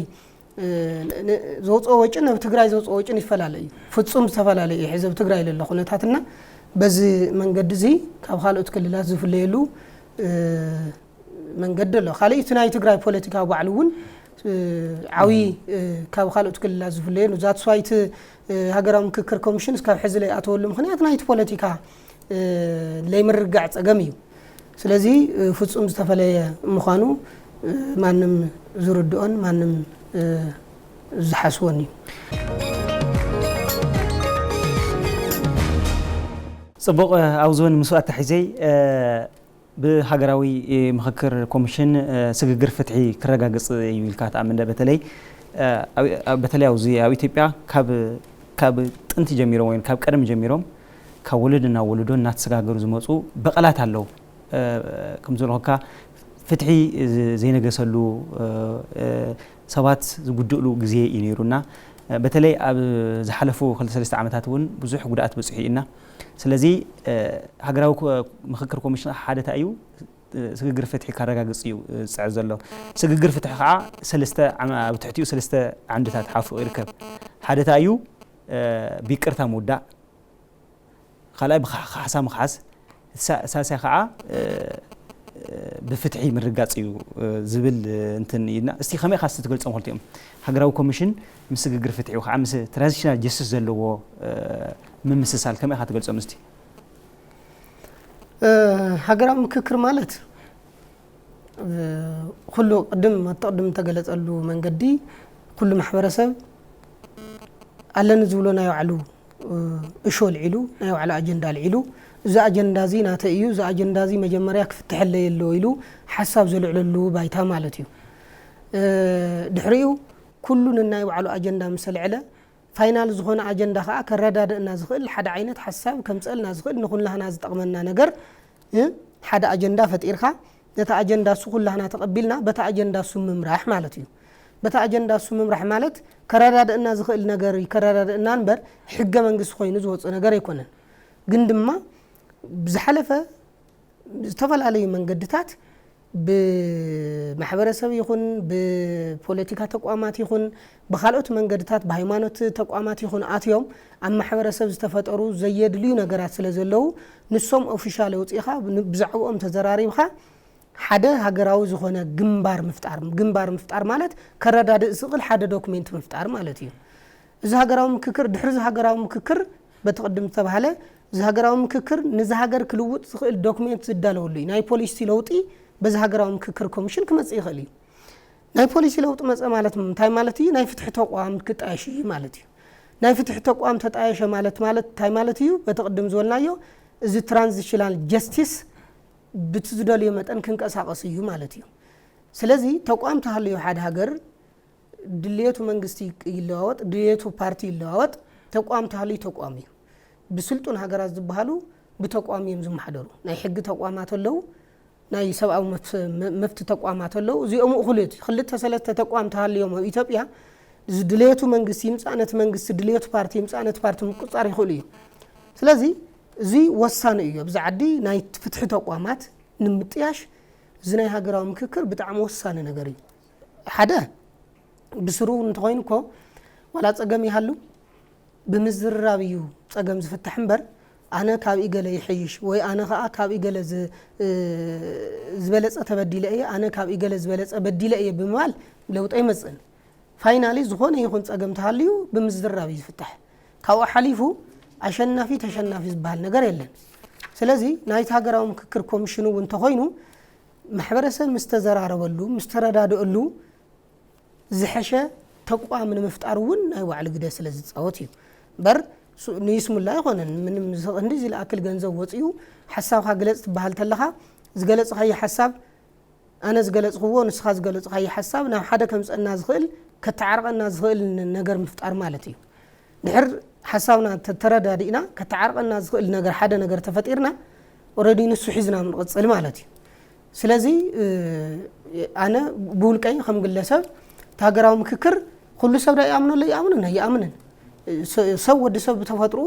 ዘውፅኦ ወጭን ኣብ ትግራይ ዘውፅኦ ወጭን ይፈላለ እዩ። ፍፁም ዝተፈላለየ እዩ። ሕዚ ኣብ ትግራይ ለሎ ኩነታትና በዚ መንገዲ እዚ ካብ ካልኦት ክልላት ዝፍለየሉ መንገዲ ኣሎ። ካልእ እቲ ናይ ትግራይ ፖለቲካ ባዕሉ እውን ዓብዪ ካብ ካልኦት ክልላት ዝፍለየሉ ዛትስዋይ እቲ ሃገራዊ ምክክር ኮሚሽን እስካብ ሕዚ ለይኣተወሉ ምክንያት ናይቲ ፖለቲካ ለይምርጋዕ ፀገም እዩ። ስለዚ ፍፁም ዝተፈለየ ምዃኑ ማንም ዝርድኦን ማንም ዝሓስቦን እዩ። ፅቡቕ። ኣብ ዝወን ምስኡ ኣታሒዘይ ብሃገራዊ ምኽክር ኮሚሽን ስግግር ፍትሒ ክረጋግፅ እዩ ኢልካ ትኣምን ዶ? በተለይ በተለይ ኣብዚ ኣብ ኢትዮጵያ ካብ ካብ ጥንቲ ጀሚሮም ወይ ካብ ቀደም ጀሚሮም ካብ ወለዶ ናብ ወለዶ እናተሰጋገሩ ዝመፁ በቐላት ኣለዉ። ከም ዝበልኩካ ፍትሒ ዘይነገሰሉ ሰባት ዝጉድእሉ ግዜ እዩ ነይሩና። በተለይ ኣብ ዝሓለፉ ክልተ ሰለስተ ዓመታት እውን ብዙሕ ጉድኣት በፂሑ እዩና። ስለዚ ሃገራዊ ምኽክር ኮሚሽን ሓደ እንታይ እዩ? ስግግር ፍትሒ ካረጋግፅ እዩ ዝፅዕር ዘሎ። ስግግር ፍትሒ ከዓ ሰለስተ ኣብ ትሕቲኡ ሰለስተ ዓንድታት ሓፉ ይርከብ። ሓደ እንታይ እዩ? ብይቅርታ ምውዳእ፣ ካልኣይ ብካሕሳ ምክሓስ፣ ሳልሳይ ከዓ ብፍትሒ ምርጋፅ እዩ ዝብል እንትን እዩና። እስቲ ከመይ ኢኻ እስቲ ትገልፆም ክልቲኦም? ሃገራዊ ኮሚሽን ምስ ስግግር ፍትሒ ወይ ከዓ ምስ ትራንዚሽናል ጀስቲስ ዘለዎ ምምስሳል ከመይ ኢኻ ትገልፆም እስቲ? ሃገራዊ ምክክር ማለት ኩሉ ቅድም ኣቲ ቅድም እተገለፀሉ መንገዲ ኩሉ ማሕበረሰብ ኣለኒ ዝብሎ ናይ ባዕሉ እሾ ኣልዒሉ ናይ ባዕሉ ኣጀንዳ ኣልዒሉ እዚ ኣጀንዳ እዚ ናተይ እዩ፣ እዚ ኣጀንዳ እዚ መጀመርያ ክፍትሐለይ ኣለዎ ኢሉ ሓሳብ ዘልዕለሉ ባይታ ማለት እዩ። ድሕሪኡ ኩሉ ነናይ ባዕሉ ኣጀንዳ ምስ ኣልዐለ፣ ፋይናል ዝኾነ ኣጀንዳ ከዓ ከረዳድእና ዝኽእል ሓደ ዓይነት ሓሳብ ከምፀልና ዝኽእል ንኹላህና ዝጠቕመና ነገር ሓደ ኣጀንዳ ፈጢርካ ነቲ ኣጀንዳ እሱ ኩላህና ተቐቢልና በቲ ኣጀንዳ እሱ ምምራሕ ማለት እዩ። በቲ ኣጀንዳ እሱ ምምራሕ ማለት ከረዳድእና ዝኽእል ነገር ከረዳድእና እምበር ሕገ መንግስቲ ኮይኑ ዝወፅእ ነገር ኣይኮነን። ግን ድማ ብዝሓለፈ ዝተፈላለዩ መንገድታት ብማሕበረሰብ ይኹን ብፖለቲካ ተቋማት ይኹን ብካልኦት መንገድታት ብሃይማኖት ተቋማት ይኹን ኣትዮም ኣብ ማሕበረሰብ ዝተፈጠሩ ዘየድልዩ ነገራት ስለ ዘለዉ ንሶም ኦፊሻል ኣውፂእኻ ብዛዕብኦም ተዘራሪብካ ሓደ ሃገራዊ ዝኾነ ግንባር ምፍጣር። ግንባር ምፍጣር ማለት ከረዳድእ ዝኽእል ሓደ ዶክሜንት ምፍጣር ማለት እዩ። እዚ ሃገራዊ ምክክር ድሕሪ እዚ ሃገራዊ ምክክር በቲ ቅድም ዝተባህለ እዚ ሃገራዊ ምክክር ንዚ ሃገር ክልውጥ ዝኽእል ዶክሜንት ዝዳለወሉ እዩ። ናይ ፖሊሲ ለውጢ በዚ ሃገራዊ ምክክር ኮሚሽን ክመፅእ ይኽእል እዩ። ናይ ፖሊሲ ለውጢ መፀ ማለት እንታይ ማለት እዩ? ናይ ፍትሒ ተቋም ክጣየሽ እዩ ማለት እዩ። ናይ ፍትሒ ተቋም ተጣየሸ ማለት ማለት እንታይ ማለት እዩ? በቲ ቅድም ዝበልናዮ እዚ ትራንዚሽናል ጀስቲስ ብቲ ዝደልዮ መጠን ክንቀሳቐስ እዩ ማለት እዩ። ስለዚ ተቋም ተሃልዩ ሓደ ሃገር ድልየቱ መንግስቲ ይለዋወጥ፣ ድልየቱ ፓርቲ ይለዋወጥ፣ ተቋም ተሃልዩ ተቋም እዩ። ብስልጡን ሃገራት ዝበሃሉ ብተቋም እዮም ዝመሓደሩ። ናይ ሕጊ ተቋማት ኣለዉ፣ ናይ ሰብኣዊ መብት ተቋማት ኣለዉ። እዚኦም እኹል እቲ ክልተ ሰለስተ ተቋም ተሃልዮም ኣብ ኢትዮጵያ ድልየቱ መንግስቲ ይምፃእ፣ ነቲ መንግስቲ ድልየቱ ፓርቲ ይምፃእ፣ ነቲ ፓርቲ ምቁፃር ይኽእሉ እዩ። ስለዚ እዚ ወሳኒ እዩ። ኣብዚ ዓዲ ናይ ፍትሒ ተቋማት ንምጥያሽ እዚ ናይ ሃገራዊ ምክክር ብጣዕሚ ወሳኒ ነገር እዩ። ሓደ ብስሩ እንተኾይኑ እኮ ዋላ ፀገም ይሃሉ ብምዝርራብ እዩ ፀገም ዝፍታሕ እምበር ኣነ ካብ ኢገለ ይሐይሽ ወይ ኣነ ከዓ ካብ ኢገለ ዝበለፀ ተበዲለ እየ ኣነ ካብ ኢገለ ዝበለፀ በዲለ እየ ብምባል ለውጢ ኣይመፅእን። ፋይናሊ ዝኾነ ይኹን ፀገም ተሃልዩ ብምዝርራብ እዩ ዝፍታሕ። ካብኡ ሓሊፉ ኣሸናፊ ተሸናፊ ዝበሃል ነገር የለን። ስለዚ ናይቲ ሃገራዊ ምክክር ኮሚሽን እውን እንተኾይኑ ማሕበረሰብ ምስ ተዘራረበሉ ምስ ተረዳድአሉ ዝሐሸ ተቋም ንምፍጣር እውን ናይ ባዕሉ ግደ ስለ ዝፃወት እዩ። እምበር ንይስሙላ ኣይኮነን። ምንም ክንዲዚ ዝኣክል ገንዘብ ወፂኡ ሓሳብካ ግለፅ ትበሃል ተለኻ ዝገለፅካዮ ሓሳብ ኣነ ዝገለፅክዎ ንስኻ ዝገለፅካዮ ሓሳብ ናብ ሓደ ከምፀና ዝኽእል ከተዓርቐና ዝኽእል ነገር ምፍጣር ማለት እዩ። ድሕር ሓሳብና ተረዳዲእና ከተዓርቐና ዝኽእል ነገር ሓደ ነገር ተፈጢርና ኦረዲ ንሱ ሒዝና ምንቕፅል ማለት እዩ። ስለዚ ኣነ ብውልቀይ ከም ግለሰብ እቲ ሃገራዊ ምክክር ኩሉ ሰብ ዶ ይኣምነሉ ይኣምንን ኣይኣምንን። ሰብ ወዲ ሰብ ብተፈጥሩ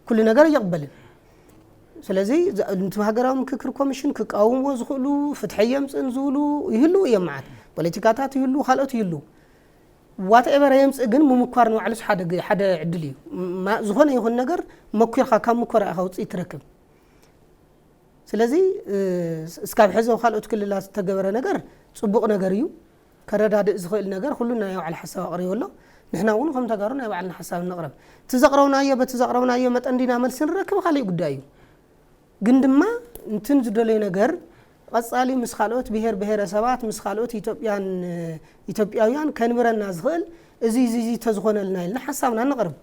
ኩሉ ነገር ይቕበልን። ስለዚ ነቲ ሃገራዊ ምክክር ኮሚሽን ክቃወምዎ ዝኽእሉ ፍትሐ የምፅእን ዝብሉ ይህልዉ እዮም። መዓት ፖለቲካታት ይህልዉ ካልኦት ይህልዉ ዋትኤቨር የምፅእ ግን ምምኳር ንባዕሉስ ሓደ ዕድል እዩ። ዝኾነ ይኹን ነገር መኪርካ ካብ ምኮራ ኢኻ ውፅኢት ትረክብ። ስለዚ እስካብ ሕዚ ኣብ ካልኦት ክልላት ዝተገበረ ነገር ፅቡቕ ነገር እዩ። ከረዳድእ ዝኽእል ነገር ኩሉ ናይ ባዕሉ ሓሳብ ኣቕሪቡ ኣሎ። ንሕና እውን ከም ተጋሩ ናይ ባዕልና ሓሳብ ነቕረብ። እቲ ዘቕረብናዮ በቲ ዘቕረብናዮ መጠን ዲና መልሲ ንረክብ ካሊእ ጉዳይ እዩ። ግን ድማ እንትን ዝደለዩ ነገር ቀፃሊ ምስ ካልኦት ብሄር ብሄረሰባት ምስ ካልኦት ኢትዮጵያን ኢትዮጵያውያን ከንብረና ዝኽእል እዚ እዚ እዚ ተዝኾነልና ኢልና ሓሳብና ነቕርብ።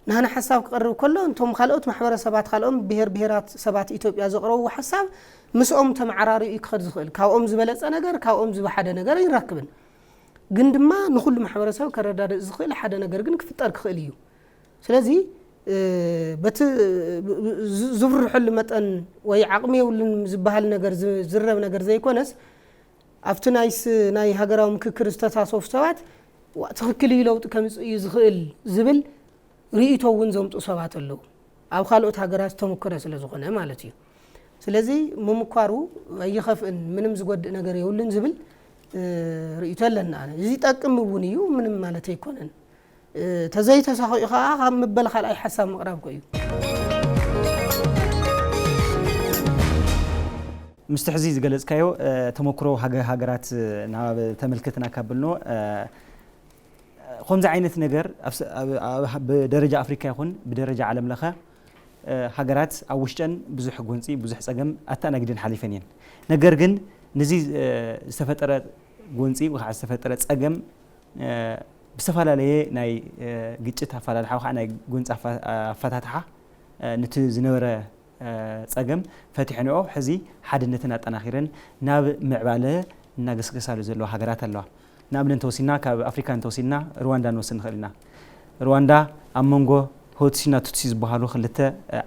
ናህና ሓሳብ ክቐርብ ከሎ እንቶም ካልኦት ማሕበረሰባት ካልኦም ብሄር ብሄራት ሰባት ኢትዮጵያ ዘቕረብዎ ሓሳብ ምስኦም ተመዓራሪኡ እዩ ክኸድ ዝኽእል። ካብኦም ዝበለፀ ነገር ካብኦም ዝወሓደ ነገር ኣይንረክብን። ግን ድማ ንኹሉ ማሕበረሰብ ከረዳድእ ዝኽእል ሓደ ነገር ግን ክፍጠር ክኽእል እዩ። ስለዚ በቲ ዝብርሐሉ መጠን ወይ ዓቕሚ የብሉን ዝበሃል ነገር ዝዝረብ ነገር ዘይኮነስ ኣብቲ ናይ ሃገራዊ ምክክር ዝተሳተፉ ሰባት ትኽክል እዩ ለውጢ ከምፅእ እዩ ዝኽእል ዝብል ርእይቶ እውን ዘምፅኡ ሰባት ኣለዉ። ኣብ ካልኦት ሃገራት ዝተሞከረ ስለ ዝኾነ ማለት እዩ። ስለዚ ምምኳሩ ኣይኸፍእን ምንም ዝጎድእ ነገር የብሉን ዝብል ርእይቶ ኣለና። እዚ ይጠቅም እውን እዩ ምንም ማለት ኣይኮነን። ተዘይተሳኺዑ ከዓ ካብ ምበል ካልኣይ ሓሳብ ምቕራብ ኮ እዩ። ምስቲ ሕዚ ዝገለፅካዮ ተመክሮ ሃገራት ናብ ተመልከትና ካብ ብልኖ ከምዚ ዓይነት ነገር ብደረጃ ኣፍሪካ ይኹን ብደረጃ ዓለም ለኸ ሃገራት ኣብ ውሽጠን ብዙሕ ጎንፂ ብዙሕ ፀገም ኣተኣናጊደን ሓሊፈን እየን። ነገር ግን ንዚ ዝተፈጠረ ጎንፂ ወይ ከዓ ዝተፈጠረ ፀገም ብዝተፈላለየ ናይ ግጭት ኣፈላልሓ ወይ ከዓ ናይ ጎንፂ ኣፈታትሓ ንቲ ዝነበረ ጸገም ፈቲሐንኦ ሕዚ ሓድነትን ኣጠናኺረን ናብ ምዕባለ እናገስገሳሉ ዘለዋ ሃገራት ኣለዋ። ንኣብነት እንተወሲድና፣ ካብ ኣፍሪካ እንተወሲድና ሩዋንዳ ንወስድ ንኽእል ኢና። ሩዋንዳ ኣብ መንጎ ሆትሲና ቱትሲ ዝበሃሉ ክልተ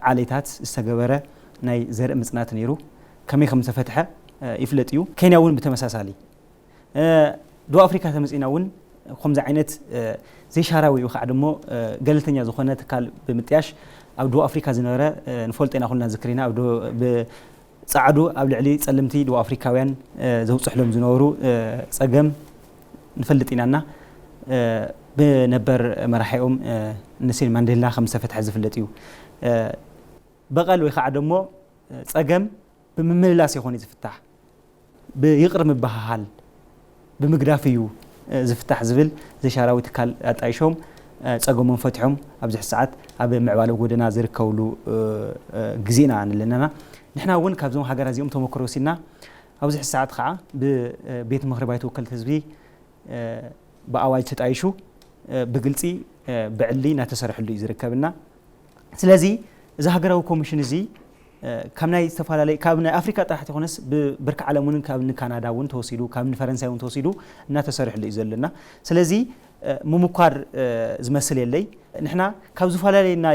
ዓሌታት ዝተገበረ ናይ ዘርኢ ምጽናት ነይሩ። ከመይ ከም ዝተፈትሐ ይፍለጥ እዩ። ኬንያ እውን ብተመሳሳሊ። ደቡብ ኣፍሪካ ተመጺና እውን ከምዚ ዓይነት ዘይሻራዊ ወይ ከዓ ደሞ ገለልተኛ ዝኾነ ትካል ብምጥያሽ ኣብ ደቡብ ኣፍሪካ ዝነበረ፣ ንፈልጦ ኢና ኩልና ዝክር ኢና፣ ኣብ ዶ- ብ- ጻዕዱ ኣብ ልዕሊ ጸለምቲ ደቡብ ኣፍሪካውያን ዘውጽሕሎም ዝነበሩ ጸገም ንፈልጥ ኢናና፣ ብነበር መራሒኦም ንሲን ማንዴላ ከም ዝተፈትሐ ዝፍለጥ እዩ። በቐል ወይ ከዓ ደሞ ጸገም ብምምልላስ ይኾን ዝፍታሕ፣ ብይቕር ምባህሃል ብምግዳፍ እዩ ዝፍታሕ ዝብል ዘይሻራዊ ትካል ኣጣይሾም ጸገሞም ፈትሖም ኣብዚ ሰዓት ኣብ ምዕባለ ጎደና ዝርከብሉ ግዜና ንለና። ንሕና እውን ካብዞም ሃገራት እዚኦም ተመክሮ ወሲድና ኣብዚ ሰዓት ከዓ ብቤት ምኽሪ ባይቶ ወከልቲ ህዝቢ ብኣዋጅ ተጣይሹ ብግልፂ ብዕሊ እናተሰርሐሉ እዩ ዝርከብና። ስለዚ እዚ ሃገራዊ ኮሚሽን እዚ ካብ ናይ ዝተፈላለዩ ካብ ናይ ኣፍሪካ ጥራሕ ተኾነስ ብብርኪ ዓለም እውን ካብ ንካናዳ እውን ተወሲዱ ካብ ንፈረንሳይ እውን ተወሲዱ እናተሰርሕሉ እዩ ዘለና። ስለዚ ምምኳር ዝመስል የለይ። ንሕና ካብ ዝፈላለየና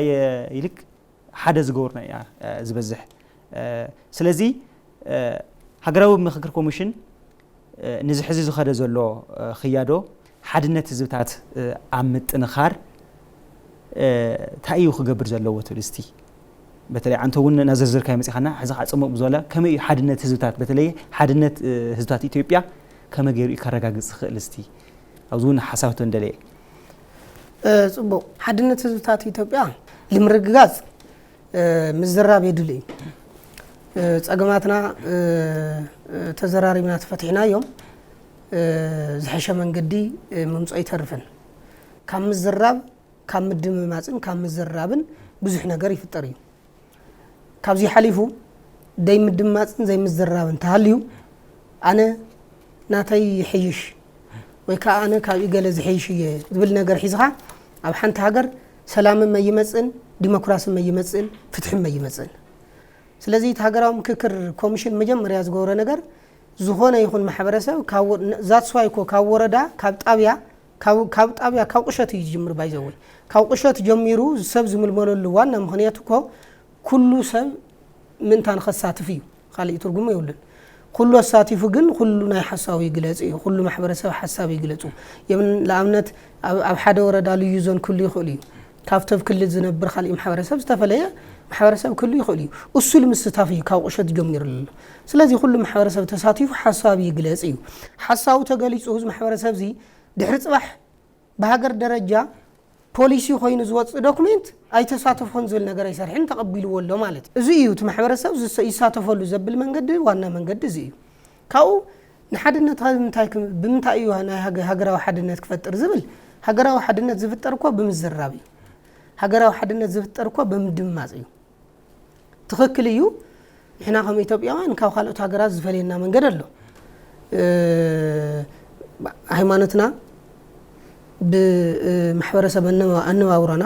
ይልቅ ሓደ ዝገብርና እያ ዝበዝሕ። ስለዚ ሃገራዊ ምክክር ኮሚሽን ንዚ ሕዚ ዝኸደ ዘሎ ክያዶ ሓድነት ህዝብታት ኣብ ምጥንኻር እንታይ እዩ ክገብር ዘለዎ ትብል እስቲ? በተለይ ኣንተ እውን እናዘርዘርካዮ መፂኻና፣ ሕዚ ከዓ ፅሙቕ ብዝበለ ከመይ እዩ ሓድነት ህዝብታት፣ በተለይ ሓድነት ህዝብታት ኢትዮጵያ ከመይ ገይሩ እዩ ከረጋግፅ ዝኽእል? እስቲ ኣብዚ እውን ሓሳብ ተንደለየ። ፅቡቕ። ሓድነት ህዝብታት ኢትዮጵያ ንምርግጋፅ ምዝራብ የድሊ እዩ። ጸገማትና ተዘራሪብና ተፈቲሕናዮም ዝሐሸ መንገዲ ምምጾ ኣይተርፍን። ካብ ምዝራብ፣ ካብ ምድምማጽን ካብ ምዝራብን ብዙሕ ነገር ይፍጠር እዩ። ካብዚ ሓሊፉ ደይ ምድምማጽን ዘይምዝራብን ተሃልዩ ኣነ ናተይ ይሐይሽ ወይ ከዓ ኣነ ካብ ኢገለ ዝሐይሽ እየ ዝብል ነገር ሒዝኻ ኣብ ሓንቲ ሃገር ሰላምን መይመጽእን ዲሞክራስን መይመጽእን ፍትሕን መይመጽእን። ስለዚ እቲ ሃገራዊ ምክክር ኮሚሽን መጀመርያ ዝገበሮ ነገር ዝኾነ ይኹን ማሕበረሰብ that's why እኮ ካብ ወረዳ ካብ ጣብያ ካብ ጣብያ ካብ ቁሸት እዩ ዝጅምር ባይዘወይ ካብ ቁሸት ጀሚሩ ሰብ ዝምልመለሉ ዋና ምኽንያት እኮ ኩሉ ሰብ ምእንታን ከሳትፍ እዩ። ካልእ ትርጉም የብሉን። ኩሉ ኣሳቲፉ ግን ኩሉ ናይ ሓሳቡ ይግለጽ እዩ። ኩሉ ማሕበረሰብ ሓሳብ ይግለጹ። የምን ለኣብነት ኣብ ሓደ ወረዳ ልዩ ዞን ክሉ ይኽእሉ እዩ። ካብቲ ኣብ ክልል ዝነብር ካልእ ማሕበረሰብ ዝተፈለየ ማሕበረሰብ ክሉ ይኽእሉ እዩ። እሱ ንምስታፍ እዩ ካብ ቁሸት ጀሚሩ ኣሎ። ስለዚ ኩሉ ማሕበረሰብ ተሳቲፉ ሓሳብ ይግለጽ እዩ። ሓሳቡ ተገሊጹ እዚ ማሕበረሰብ እዚ ድሕሪ ጽባሕ ብሃገር ደረጃ ፖሊሲ ኮይኑ ዝወፅእ ዶክሜንት ኣይተሳተፎን ዝብል ነገር ኣይሰርሕን ተቐቢልዎ ኣሎ ማለት እዩ። እዚ እዩ እቲ ማሕበረሰብ ዝሰ- ይሳተፈሉ ዘብል መንገዲ ዋና መንገዲ እዚ እዩ። ካብኡ ንሓድነት ብምንታይ ክም- ብምንታይ እዩ ናይ ሃገ- ሃገራዊ ሓድነት ክፈጥር ዝብል ሃገራዊ ሓድነት ዝፍጠር እኮ ብምዝራብ እዩ። ሃገራዊ ሓድነት ዝፍጠር እኮ ብምድምማፅ እዩ። ትኽክል እዩ። ንሕና ከም ኢትዮጵያውያን ካብ ካልኦት ሃገራት ዝፈልየና መንገድ ኣሎ። ሃይማኖትና ብማሕበረሰብ ኣነባብሮና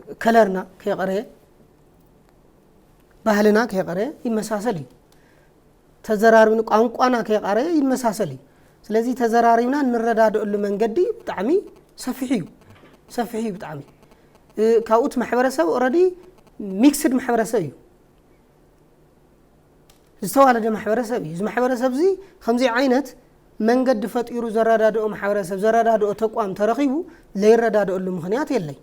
ብከለርና ከይቐረየ ባህልና ከይቐረየ ይመሳሰል እዩ። ተዘራሪብና ቋንቋና ከይቓረየ ይመሳሰል እዩ። ስለዚ ተዘራሪብና እንረዳድኣሉ መንገዲ ብጣዕሚ ሰፊሕ እዩ። ሰፊሕ እዩ ብጣዕሚ። ካብኡ እቲ ማሕበረሰብ ኦረዲ ሚክስድ ማሕበረሰብ እዩ። ዝተዋለደ ማሕበረሰብ እዩ። እዚ ማሕበረሰብ እዚ ከምዚ ዓይነት መንገዲ ፈጢሩ ዘረዳድኦ ማሕበረሰብ ዘረዳድኦ ተቋም ተረኺቡ ዘይረዳድኣሉ ምኽንያት የለይ።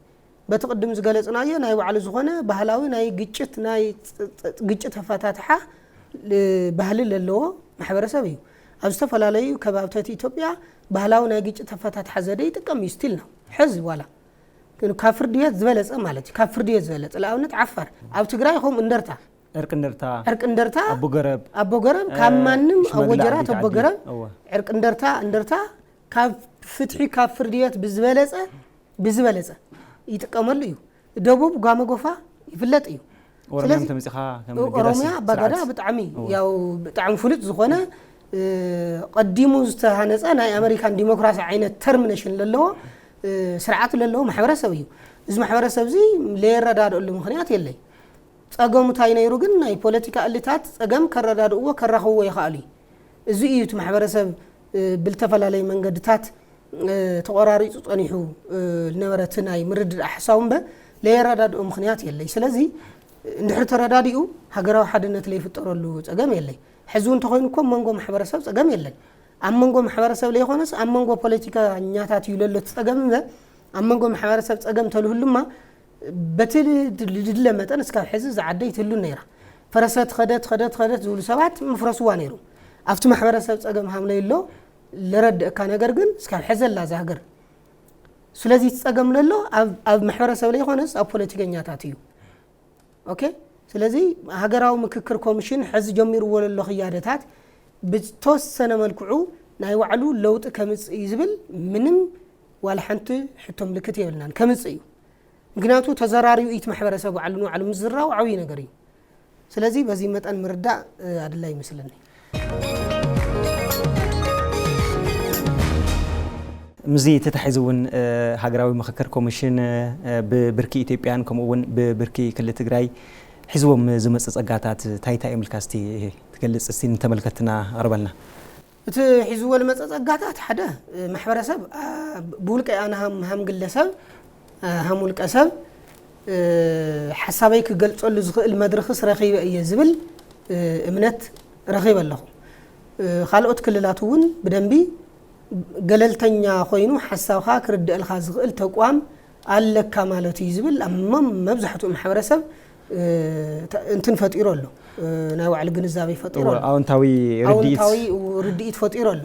በቲ ቅድም ዝገለፅናዮ ናይ ባዕሉ ዝኾነ ባህላዊ ናይ ግጭት ናይ ግጭት ኣፈታትሓ ባህሊ ለለዎ ማሕበረሰብ እዩ። ኣብ ዝተፈላለዩ ከባብታት ኢትዮጵያ ባህላዊ ናይ ግጭት ኣፈታትሓ ዘደ ይጥቀም እዩ ስቲል ነው ሕዚ ዋላ ግን ካብ ፍርዲ ቤት ዝበለፀ ማለት እዩ። ካብ ፍርዲ ቤት ዝበለፀ ለኣብነት ዓፋር ኣብ ትግራይ ይኸውን እንደርታ ዕርቂ እንደርታ ዕርቂ እንደርታ ኣቦ ገረብ ኣቦ ገረብ ካብ ማንም ኣወጀራት ኣቦ ገረብ ዕርቂ እንደርታ እንደርታ ካብ ፍትሒ ካብ ፍርዲ ቤት ብዝበለፀ ብዝበለፀ ይጥቀመሉ እዩ። ደቡብ ጓመ ጎፋ ይፍለጥ እዩ። ኦሮሚያ ተመፂኻ ኦሮሚያ ኣባጋዳ ብጣዕሚ ያው ብጣዕሚ ፍሉጥ ዝኾነ ቀዲሙ ዝተሃነፀ ናይ ኣሜሪካን ዲሞክራሲ ዓይነት ተርሚኔሽን ለለዎ ስርዓት ለለዎ ማሕበረሰብ እዩ። እዚ ማሕበረሰብ እዚ ለየረዳድእሉ ምኽንያት የለይ። ጸገሙ እንታይ ነይሩ ግን ናይ ፖለቲካ እልታት ጸገም ከረዳድእዎ ከራኽብዎ ይኽኣሉ እዩ። እዚ እዩ እቲ ማሕበረሰብ ብልተፈላለዩ መንገድታት ተቆራሪፁ ፀኒሑ ዝነበረ እቲ ናይ ምርድዳእ ሓሳቡ እምበር ለየረዳድኦ ምኽንያት የለይ። ስለዚ እንድሕር ተረዳዲኡ ሃገራዊ ሓድነት ለይፍጠረሉ ፀገም የለይ። ሕዚ እውን እንተኮይኑ እኮ መንጎ ማሕበረሰብ ፀገም የለን። ኣብ መንጎ ማሕበረሰብ ለይኮነስ ኣብ መንጎ ፖለቲካኛታት እዩ ለሎ እቲ ፀገም እምበር ኣብ መንጎ ማሕበረሰብ ፀገም ተልህሉማ በቲ ልድለ መጠን እስካብ ሕዚ ዝዓደ ይትህሉ ነይራ። ፈረሰት ኸደት ኸደት ኸደት ዝብሉ ሰባት ምፍረስዋ ነይሩ። ኣብቲ ማሕበረሰብ ፀገም ሃምለይ ኣሎ ለረድእካ ነገር ግን እስካብ ሕዘላ እዛ ሃገር። ስለዚ እቲ ፀገም ለሎ ኣብ ማሕበረሰብ ለይኮነስ ኣብ ፖለቲከኛታት እዩ። ኦኬ። ስለዚ ሃገራዊ ምክክር ኮሚሽን ሕዚ ጀሚርዎ ለሎ ክያደታት ብተወሰነ መልክዑ ናይ ባዕሉ ለውጢ ከምፅእ እዩ ዝብል ምንም ዋላ ሓንቲ ሕቶ ምልክት የብልናን። ከምፅእ እዩ። ምክንያቱ ተዘራሪቡ እዩ እቲ ማሕበረሰብ ባዕሉ ንባዕሉ ምዝራቡ ዓብዪ ነገር እዩ። ስለዚ በዚ መጠን ምርዳእ ኣድላይ ይመስለኒ። ምስዚ ተታሒዙ እውን ሃገራዊ ምኽክር ኮሚሽን ብብርኪ ኢትዮጵያን ከምኡ እውን ብብርኪ ክልል ትግራይ ሒዝዎም ዝመፀ ፀጋታት እንታይ እንታይ እዮም ኢልካ እስቲ ትገልፅ እስቲ ንተመልከትና ኣቕርበልና። እቲ ሒዝዎ ዝመፀ ፀጋታት ሓደ ማሕበረሰብ ብውልቀ ኣነ ሃም ግለሰብ ሃም ውልቀ ሰብ ሓሳበይ ክገልፀሉ ዝኽእል መድረኽስ ረኺበ እየ ዝብል እምነት ረኺበ ኣለኹ። ካልኦት ክልላት እውን ብደንቢ ገለልተኛ ኮይኑ ሓሳብካ ክርደአልካ ዝኽእል ተቋም ኣለካ ማለት እዩ ዝብል ኣብ መብዛሕትኡ ማሕበረሰብ እንትን ፈጢሩ ኣሎ። ናይ ባዕሉ ግንዛቤ ፈጢሩ ኣሎ። ኣውንታዊ ርድኢት ፈጢሩ ኣሎ።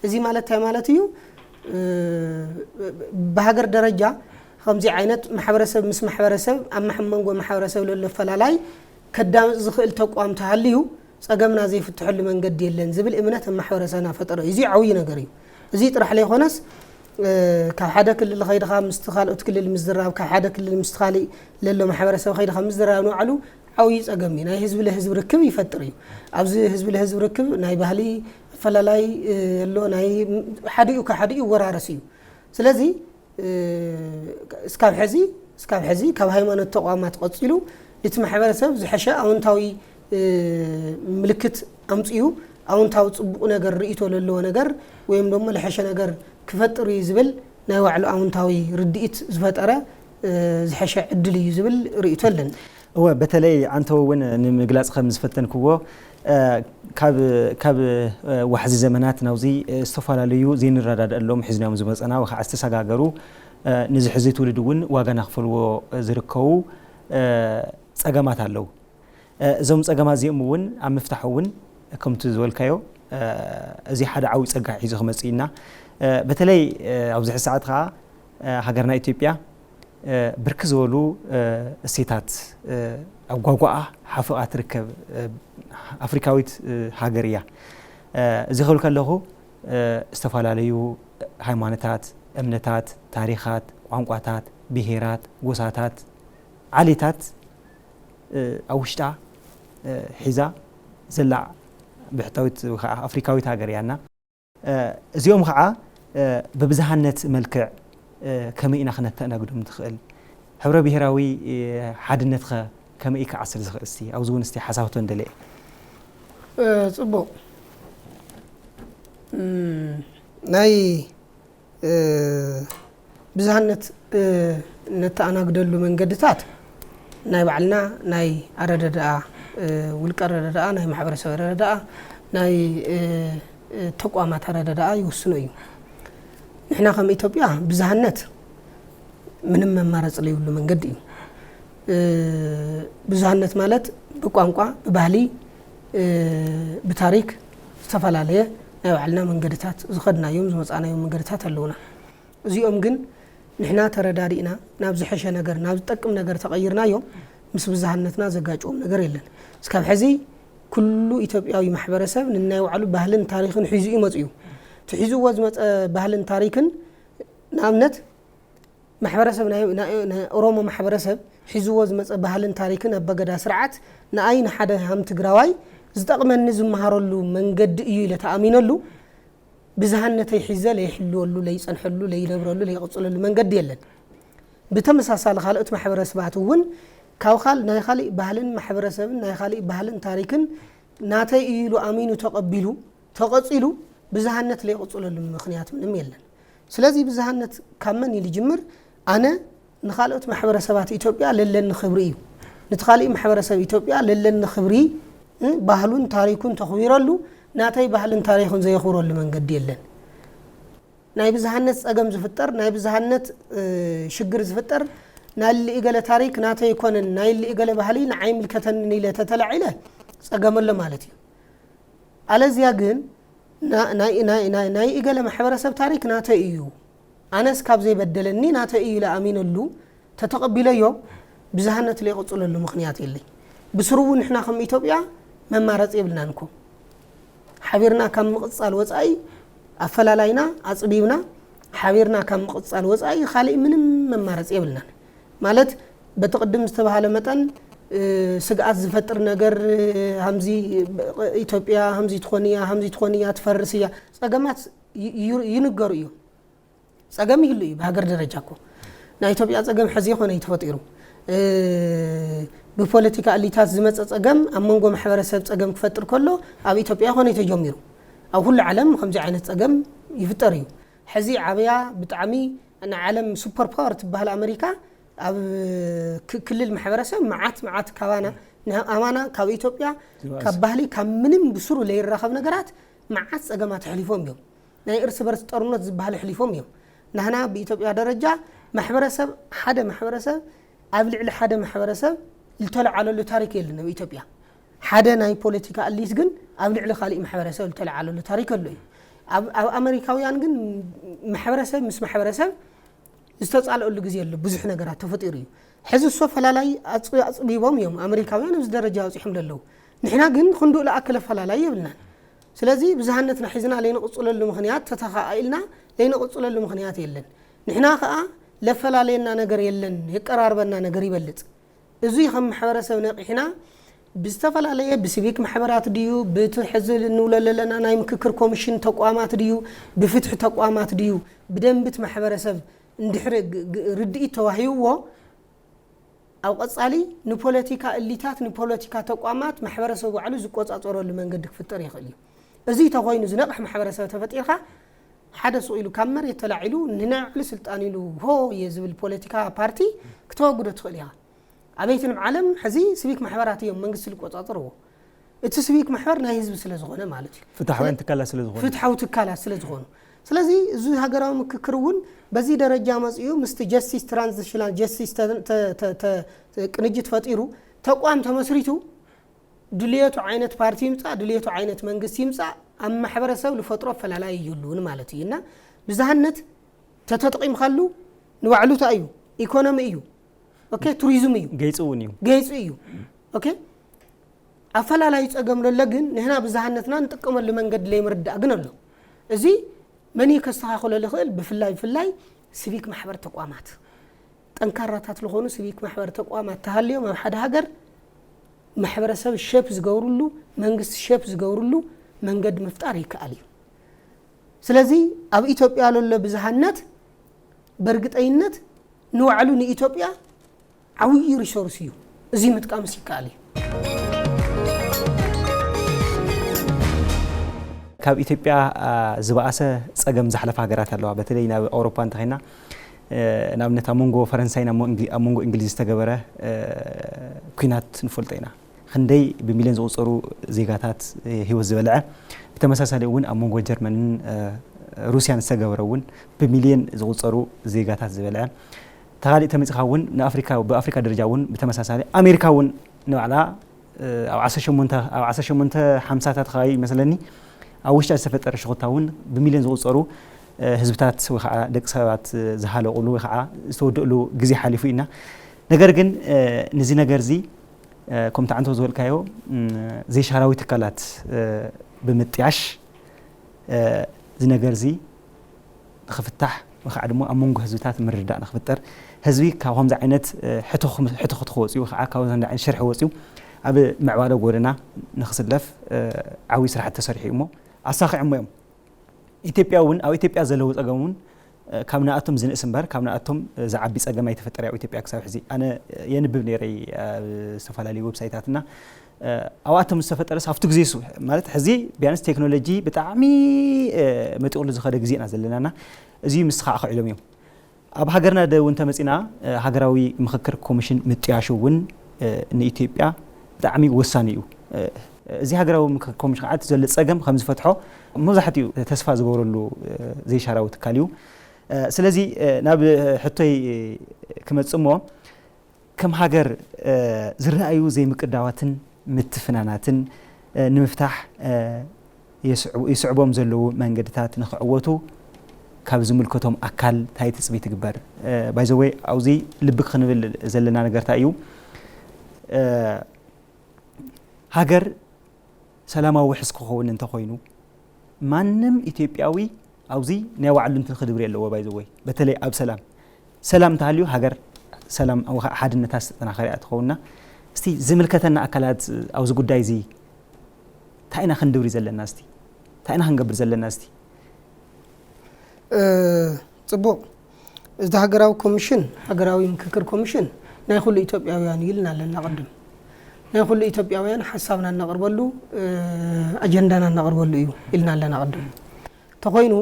እዚ ማለት እንታይ ማለት እዩ? ብሃገር ደረጃ ከምዚ ዓይነት ማሕበረሰብ ምስ ማሕበረሰብ ኣብ መንጎ ማሕበረሰብ ለሎ ኣፈላላይ ከዳምፅ ዝኽእል ተቋም ተሃልዩ ፀገምና ዘይፍትሐሉ መንገዲ የለን ዝብል እምነት ኣብ ማሕበረሰብና ፈጠረ። እዚ ዓብዪ ነገር እዩ። እዚ ጥራሕ ለይኮነስ ካብ ሓደ ክልል ኸይድኻ ምስቲ ካልኦት ክልል ምዝራብ፣ ካብ ሓደ ክልል ምስቲ ካሊእ ለሎ ማሕበረሰብ ኸይድኻ ምዝራብ ንባዕሉ ዓብዪ ፀገም እዩ። ናይ ህዝቢ ለህዝቢ ርክብ ይፈጥር እዩ። ኣብዚ ህዝቢ ለህዝቢ ርክብ ናይ ባህሊ ኣፈላላይ ኣሎ፣ ናይ ሓዲኡ ካብ ሓዲኡ ይወራረስ እዩ። ስለዚ እስካብ ሕዚ እስካብ ሕዚ ካብ ሃይማኖት ተቋማት ቀፂሉ እቲ ማሕበረሰብ ዝሐሸ ኣውንታዊ ምልክት ኣምፅኡ ኣውንታዊ ፅቡቕ ነገር ርእይቶ ለለዎ ነገር ወይም ደሞ ለሐሸ ነገር ክፈጥር እዩ ዝብል ናይ ባዕሉ ኣውንታዊ ርድኢት ዝፈጠረ ዝሐሸ ዕድል እዩ ዝብል ርእይቶ ኣለኒ። እወ፣ በተለይ ዓንተው እውን ንምግላፅ ከም ዝፈተንክዎ ካብ ዋሕዚ ዘመናት ናውዚ ዝተፈላለዩ ዘይንረዳደኣሎም ሒዝናዮም ዝመፀና ወይ ከዓ ዝተሰጋገሩ ንዚ ሕዚ ትውልድ እውን ዋጋ ናኽፈልዎ ዝርከቡ ፀገማት ኣለዉ። እዞም ፀገማት እዚኦም እውን ኣብ ምፍታሕ እውን ከምቲ ዝበልካዮ እዚ ሓደ ዓብዪ ፀጋ ሒዙ ክመፅእ ኢና። በተለይ ኣብዚ ሕዚ ሰዓት ከዓ ሃገርና ኢትዮጵያ ብርክት ዝበሉ እሴታት ኣብ ጓጓኣ ሓፉቓ ትርከብ ኣፍሪካዊት ሃገር እያ። እዚ ክብል ከለኹ ዝተፈላለዩ ሃይማኖታት፣ እምነታት፣ ታሪኻት፣ ቋንቋታት፣ ብሄራት፣ ጎሳታት፣ ዓሌታት ኣብ ውሽጣ ሒዛ ዘላ ብሕታዊት ኣፍሪካዊት ሃገር እያ እና እዚኦም ከዓ ብብዝሃነት መልክዕ ከመይ ኢና ክነተኣናግዶም ንኽእል? ሕብረ ብሄራዊ ሓድነትኸ ከመይ እዩ ክዓስል ዝኽእል? እስቲ ኣብዚ እውን እስቲ ሓሳብቶ እንደለ። ፅቡቕ ናይ ብዝሃነት ነተኣናግደሉ መንገድታት ናይ ባዕልና ናይ ኣረዳድኣ ውልቀ ኣረዳድኣ ናይ ማሕበረሰብ ኣረዳድኣ ናይ ተቋማት ኣረዳድኣ ይውስኖ እዩ። ንሕና ከም ኢትዮጵያ ብዝሃነት ምንም መማረፂ ዘይብሉ መንገዲ እዩ። ብዝሃነት ማለት ብቋንቋ ብባህሊ ብታሪክ ዝተፈላለየ ናይ ባዕልና መንገድታት ዝኸድናዮም ዝመፃናዮም መንገድታት ኣለውና። እዚኦም ግን ንሕና ተረዳዲእና ናብ ዝሐሸ ነገር ናብ ዝጠቅም ነገር ተቐይርናዮም ምስ ብዝሃነትና ዘጋጭዎም ነገር የለን። እስካብ ሕዚ ኩሉ ኢትዮጵያዊ ማሕበረሰብ ንናይ ባዕሉ ባህልን ታሪኽን ሒዙ እዩ መፅኡ። እቲ ሒዝዎ ዝመፀ ባህልን ታሪክን ንኣብነት ማሕበረሰብ ናይ ናይ ኦሮሞ ማሕበረሰብ ሒዝዎ ዝመፀ ባህልን ታሪክን ኣበገዳ ስርዓት ንኣይ ንሓደ ሃም ትግራዋይ ዝጠቕመኒ ዝመሃረሉ መንገዲ እዩ ኢለ ተኣሚነሉ ብዝሃነተይ ሒዘ ለይሕልወሉ ለይፀንሐሉ ለይነብረሉ ለይቕፅለሉ መንገዲ የለን። ብተመሳሳሊ ካልኦት ማሕበረሰባት እውን ካብ ካል ናይ ካሊእ ባህልን ማሕበረሰብን ናይ ካሊእ ባህልን ታሪክን ናተይ እዩ ኢሉ ኣሚኑ ተቐቢሉ ተቐጺሉ ብዝሃነት ለይቕጽለሉ ምኽንያት ምንም የለን። ስለዚ ብዝሃነት ካብ መን እዩ ዝጅምር? ኣነ ንኻልኦት ማሕበረሰባት ኢትዮጵያ ለለኒ ክብሪ እዩ። ንቲ ካሊእ ማሕበረሰብ ኢትዮጵያ ለለኒ ክብሪ፣ እ፣ ባህሉን ታሪኩን ተኽቢረሉ ናተይ ባህልን ታሪክን ዘየኽብረሉ መንገዲ የለን። ናይ ብዝሃነት ጸገም ዝፍጠር፣ ናይ ብዝሃነት፣ እ፣ ሽግር ዝፍጠር፣ ናይ ልኢ ገለ ታሪክ ናተይ ኣይኮነን፣ ናይ ልኢ ገለ ባህሊ ንዓይ ይምልከተንን ኢለ ተተላዒለ ጸገም ኣሎ ማለት እዩ። ኣለዚያ ግን ና-፣ ናይ፣ ናይ፣ ናይ፣ ናይ ኢገለ ማሕበረሰብ ታሪክ ናተይ እዩ፣ ኣነስ ካብ ዘይበደለኒ ናተይ እዩ ኢለ ኣሚነሉ ተተቐቢለዮ ብዝሃነት ለይቕጽለሉ ምኽንያት የለይ። ብስሩ እውን ንሕና ከም ኢትዮጵያ መማረጺ የብልናን እኮ። ሓቢርና ካብ ምቕጻል ወጻኢ ኣፈላላይና ኣጽቢብና ሓቢርና ካብ ምቕጻል ወጻኢ ካሊእ ምንም መማረጺ የብልናን። ማለት በቲ ቅድም ዝተባሃለ መጠን፣ እ፣ ስግኣት ዝፈጥር ነገር፣ እ፣ ሃምዚ ኢትዮጵያ ሃምዚ ትኾን እያ፣ ሃምዚ ትኾን እያ፣ ትፈርስ እያ። ጸገማት ይ-፣ ዩ-፣ ይንገሩ እዮም። ጸገም ይህሉ እዩ ብሃገር ደረጃ እኮ። ናይ ኢትዮጵያ ጸገም ሕዚ ይኾነ እዩ ተፈጢሩ። እ፣ ብፖለቲካ እሊታት ዝመጸ ጸገም ኣብ መንጎ ማሕበረሰብ ጸገም ክፈጥር ከሎ ኣብ ኢትዮጵያ ይኾነ እዩ ተጀሚሩ። ኣብ ኩሉ ዓለም ከምዚ ዓይነት ጸገም ይፍጠር እዩ። ሕዚ ዓብያ ብጣዕሚ ናይ ዓለም ሱፐር ፓወር ትበሃል ኣመሪካ ኣብ ክ-፣ ክልል ማሕበረሰብ መዓት መዓት ካባና፣ ንኣማና ካብ ኢትዮጵያ፣ ዝባእስ። ካብ ባህሊ፣ ካብ ምንም ብስሩ ለይራኸብ ነገራት መዓት ጸገማት ኣሕሊፎም እዮም። ናይ እርስ በርስ ጦርነት ዝበሃል ኣሕሊፎም እዮም። ናህና ብኢትዮጵያ ደረጃ ማሕበረሰብ፣ ሓደ ማሕበረሰብ ኣብ ልዕሊ ሓደ ማሕበረሰብ ዝተለዓለሉ ታሪክ የለን ኣብ ኢትዮጵያ። ሓደ ናይ ፖለቲካ እሊት ግን ኣብ ልዕሊ ካሊእ ማሕበረሰብ ዝተለዓለሉ ታሪክ ኣሎ እዩ። ኣብ፣ ኣብ ኣመሪካውያን ግን ማሕበረሰብ ምስ ማሕበረሰብ ዝተጻልአሉ ግዜ ኣሎ፣ ብዙሕ ነገራት ተፈጢሩ እዩ። ሕዚ እሶ ፈላላይ ኣጽ-፣ ኣጽቢቦም እዮም ኣመሪካውያን ኣብዚ ደረጃ ኣብጺሖም ዘለዉ። ንሕና ግን ክንድኡ ዝኣክል ኣፈላላይ የብልናን። ስለዚ ብዝሃነትና ሒዝና ለይንቕጽለሉ ምኽንያት፣ ተተኻኢልና ለይንቕጽለሉ ምኽንያት የለን። ንሕና ከኣ ለፈላለየና ነገር የለን፣ የቀራርበና ነገር ይበልጽ። እዚ ከም ማሕበረሰብ ነቒሕና ብዝተፈላለየ ብሲቪክ ማሕበራት ድዩ፣ ብቲ ሕዚ እንብሎ ዘለና ናይ ምክክር ኮሚሽን ተቋማት ድዩ፣ ብፍትሒ ተቋማት ድዩ፣ ብደንቢ እቲ ማሕበረሰብ እንድሕሪ ግ-፣ ግ-፣ ርድኢት ተዋሂብዎ፣ ኣብ ቀጻሊ ንፖለቲካ እሊታት፣ ንፖለቲካ ተቋማት ማሕበረሰብ ባዕሉ ዝቆጻጸረሉ መንገዲ ክፍጠር ይኽእል እዩ። እዚ ተኾይኑ ዝነቕሕ ማሕበረሰብ ተፈጢርካ፣ ሓደ ሱቕ ኢሉ ካብ መሬት ተላዒሉ ንናይ ባዕሉ ስልጣን ኢሉ ሆ እየ ዝብል ፖለቲካ ፓርቲ ክተወግዶ ትኽእል ኢኻ። ኣበይትን ዓለም ሕዚ ሲቪክ ማሕበራት እዮም መንግስቲ ዝቆጻጸርዎ። እቲ ሲቪክ ማሕበር ናይ ህዝቢ ስለ ዝኾነ ማለት እዩ። ፍትሓውያን ትካላት ስለ ዝኾኑ። ፍትሓዊ ትካላት ስለ ዝኾኑ። ስለዚ እዚ ሃገራዊ ምክክር እውን በዚ ደረጃ መጺኡ ምስቲ ጀስቲስ ትራንዚሽናል ጀስቲስ ተ-፣ ተ-፣ ተ-፣ ተ-፣ ቅንጅት ፈጢሩ ተቋም ተመስሪቱ ድልየቱ ዓይነት ፓርቲ ይምጻእ፣ ድልየቱ ዓይነት መንግስቲ ይምጻእ፣ ኣብ ማሕበረሰብ ዝፈጥሮ ኣፈላላይ የብሉን ማለት እዩ። እና ብዝሃነት ተተጠቒምካሉ ንባዕሉ እንታይ እዩ? ኢኮኖሚ እዩ። ኦኬ፣ ቱሪዝም እዩ። ገይጹ እውን እዩ። ገይጹ እዩ። ኦኬ፣ ኣፈላላዩ ጸገም ለሎ ግን ንሕና ብዝሃነትና ንጥቀመሉ መንገዲ ለይምርዳእ ግን ኣሎ። እዚ መን እዩ ከስተኻኽሎ ዝኽእል? ብፍላይ፣ ብፍላይ ሲቪክ ማሕበር ተቋማት። ጠንካራታት ዝኾኑ ሲቪክ ማሕበር ተቋማት ተሃልዮም ኣብ ሓደ ሃገር ማሕበረሰብ ሼፕ ዝገብርሉ፣ መንግስቲ ሼፕ ዝገብርሉ መንገዲ ምፍጣር ይከኣል እዩ። ስለዚ ኣብ ኢትዮጵያ ለሎ ብዝሃነት በርግጠይነት ንባዕሉ ንኢትዮጵያ ዓብዪ ሪሶርስ እዩ። እዚ ምጥቃምስ ይከኣል እዩ። ካብ ኢትዮጵያ፣ አ፣ ዝበኣሰ ጸገም ዘሕለፋ ሃገራት ኣለዋ። በተለይ ናብ ኣውሮፓ እንተኸይና፣ እ፣ ንኣብነት ኣብ መንጎ ፈረንሳይን ኣብ መንጎ እንግሊ-፣ ኣብ መንጎ እንግሊዝ ዝተገበረ፣ እ፣ ኲናት ንፈልጦ ኢና። ክንደይ ብሚልዮን ዝቑጸሩ ዜጋታት፣ እ፣ ህይወት ዝበልዐ። ብተመሳሳሊ እውን ኣብ መንጎ ጀርመንን፣ እ፣ ሩስያን ዝተገበረ እውን ብሚልዮን ዝቑጸሩ ዜጋታት ዝበልዐ። ተኻሊእ ተመጺኻ እውን ንኣፍሪካ፣ ብኣፍሪካ ደረጃ እውን ብተመሳሳሊ ኣሜሪካ እውን ንባዕላ፣ እ፣ ኣብ ዓሰርተ ሸሞንተ፣ ኣብ ዓሰርተ ሸሞንተ ሓምሳታት ከባቢ ይመስለኒ ኣብ ውሽጣ ዝተፈጠረ ሽኹታ እውን ብሚልዮን ዝቑጸሩ፣ እ፣ ህዝብታት ወይ ከዓ ደቂ ሰባት ዝሃለቑሉ ወይ ከዓ ዝተወደእሉ ግዜ ሓሊፉ ኢና። ነገር ግን፣ እ፣ ነዚ ነገር እዚ፣ እ፣ ከምቲ ዓንቶ ዝበልካዮ፣ ም፣ ዘይሻራዊ ትካላት፣ እ፣ ብምጥያሽ፣ እ፣ እዚ ነገር እዚ ንኽፍታሕ ወይ ከዓ ድማ ኣብ መንጎ ህዝብታት ምርድዳእ ንኽፍጠር፣ ህዝቢ ካብ ከምዚ ዓይነት፣ እ፣ ሕቶ ክም-፣ ሕቶ ክትክ ወፂኡ ወይ ከዓ ካብ ከምዚ ዓይነት ሽርሒ ወፂኡ ኣብ ምዕባለ ጎደና ንኽስለፍ፣ እ፣ ዓብዪ ስራሕቲ ተሰሪሑ እዩ እሞ ኣሳኺዖሞ እዮም። ኢትዮጵያ እውን፣ ኣብ ኢትዮጵያ ዘለዉ ፀገም እውን ካብ ንኣቶም ዝንእስ እምበር ካብ ንኣቶም ዝዓቢ ጸገም ኣይተፈጠረ ኣብ ኢትዮጵያ ክሳብ ሕዚ። ኣነ የንብብ ነይረ ኣብ ዝተፈላለዩ ዌብሳይታትና ኣብኣቶም ዝተፈጠረስ ኣብቲ ግዜ እሱ ማለት ሕዚ ቢያንስ ቴክኖሎጂ ብጣዕሚ መጢቕሉ ዝኸደ ግዜ ኢና ዘለናና እዚ ምስ ከዓ ክዕሎም እዮም። ኣብ ሃገርና ደ እውን ተመጺና ሃገራዊ ምኽክር ኮሚሽን ምጥያሹ እውን ንኢትዮጵያ ብጣዕሚ ወሳኒ እዩ። እዚ ሃገራዊ ምኽክር ኮሚሽን ከዓ እቲ ዘሎ ጸገም ከም ዝፈትሖ መብዛሕትኡ ተስፋ ዝገብረሉ ዘይሻራዊ ትካል እዩ። ስለዚ ናብ ሕቶይ ክመጽእ እሞ ከም ሃገር ዝረኣዩ ዘይምቅዳዋትን ምትፍናናትን ንምፍታሕ ይስዕቦም ዘለዉ መንገድታት ንክዕወቱ ካብ ዝምልከቶም ኣካል እንታይ ትፅቢት ይግበር? ባይዘወይ ኣብዚ ልቢ ክንብል ዘለና ነገር እንታይ እዩ? ሃገር ሰላማዊ ውሕስ ክኸውን እንተኾይኑ ማንም ኢትዮጵያዊ ኣብዚ ናይ ባዕሉ እንትን ክድብር የለዎ። ባይዘወይ በተለይ ኣብ ሰላም ሰላም እንተሃልዩ ሃገር ሰላም ሓድነታ ዝተጠናኸረ እያ ትኸውንና። እስቲ ዝምልከተና ኣካላት ኣብዚ ጉዳይ እዚ እንታይ ኢና ክንድብሪ ዘለና እስቲ እንታይ ኢና ክንገብር ዘለና እስቲ? ጽቡቕ። እዚ ሃገራዊ ኮሚሽን ሃገራዊ ምክክር ኮሚሽን ናይ ኩሉ ኢትዮጵያውያን እዩ ኢልና ኣለና ቅድም። ናይ ኩሉ ኢትዮጵያውያን ሓሳብና እናቕርበሉ ኣጀንዳና እናቕርበሉ እዩ ኢልና ኣለና ቅድም። ተኾይኑ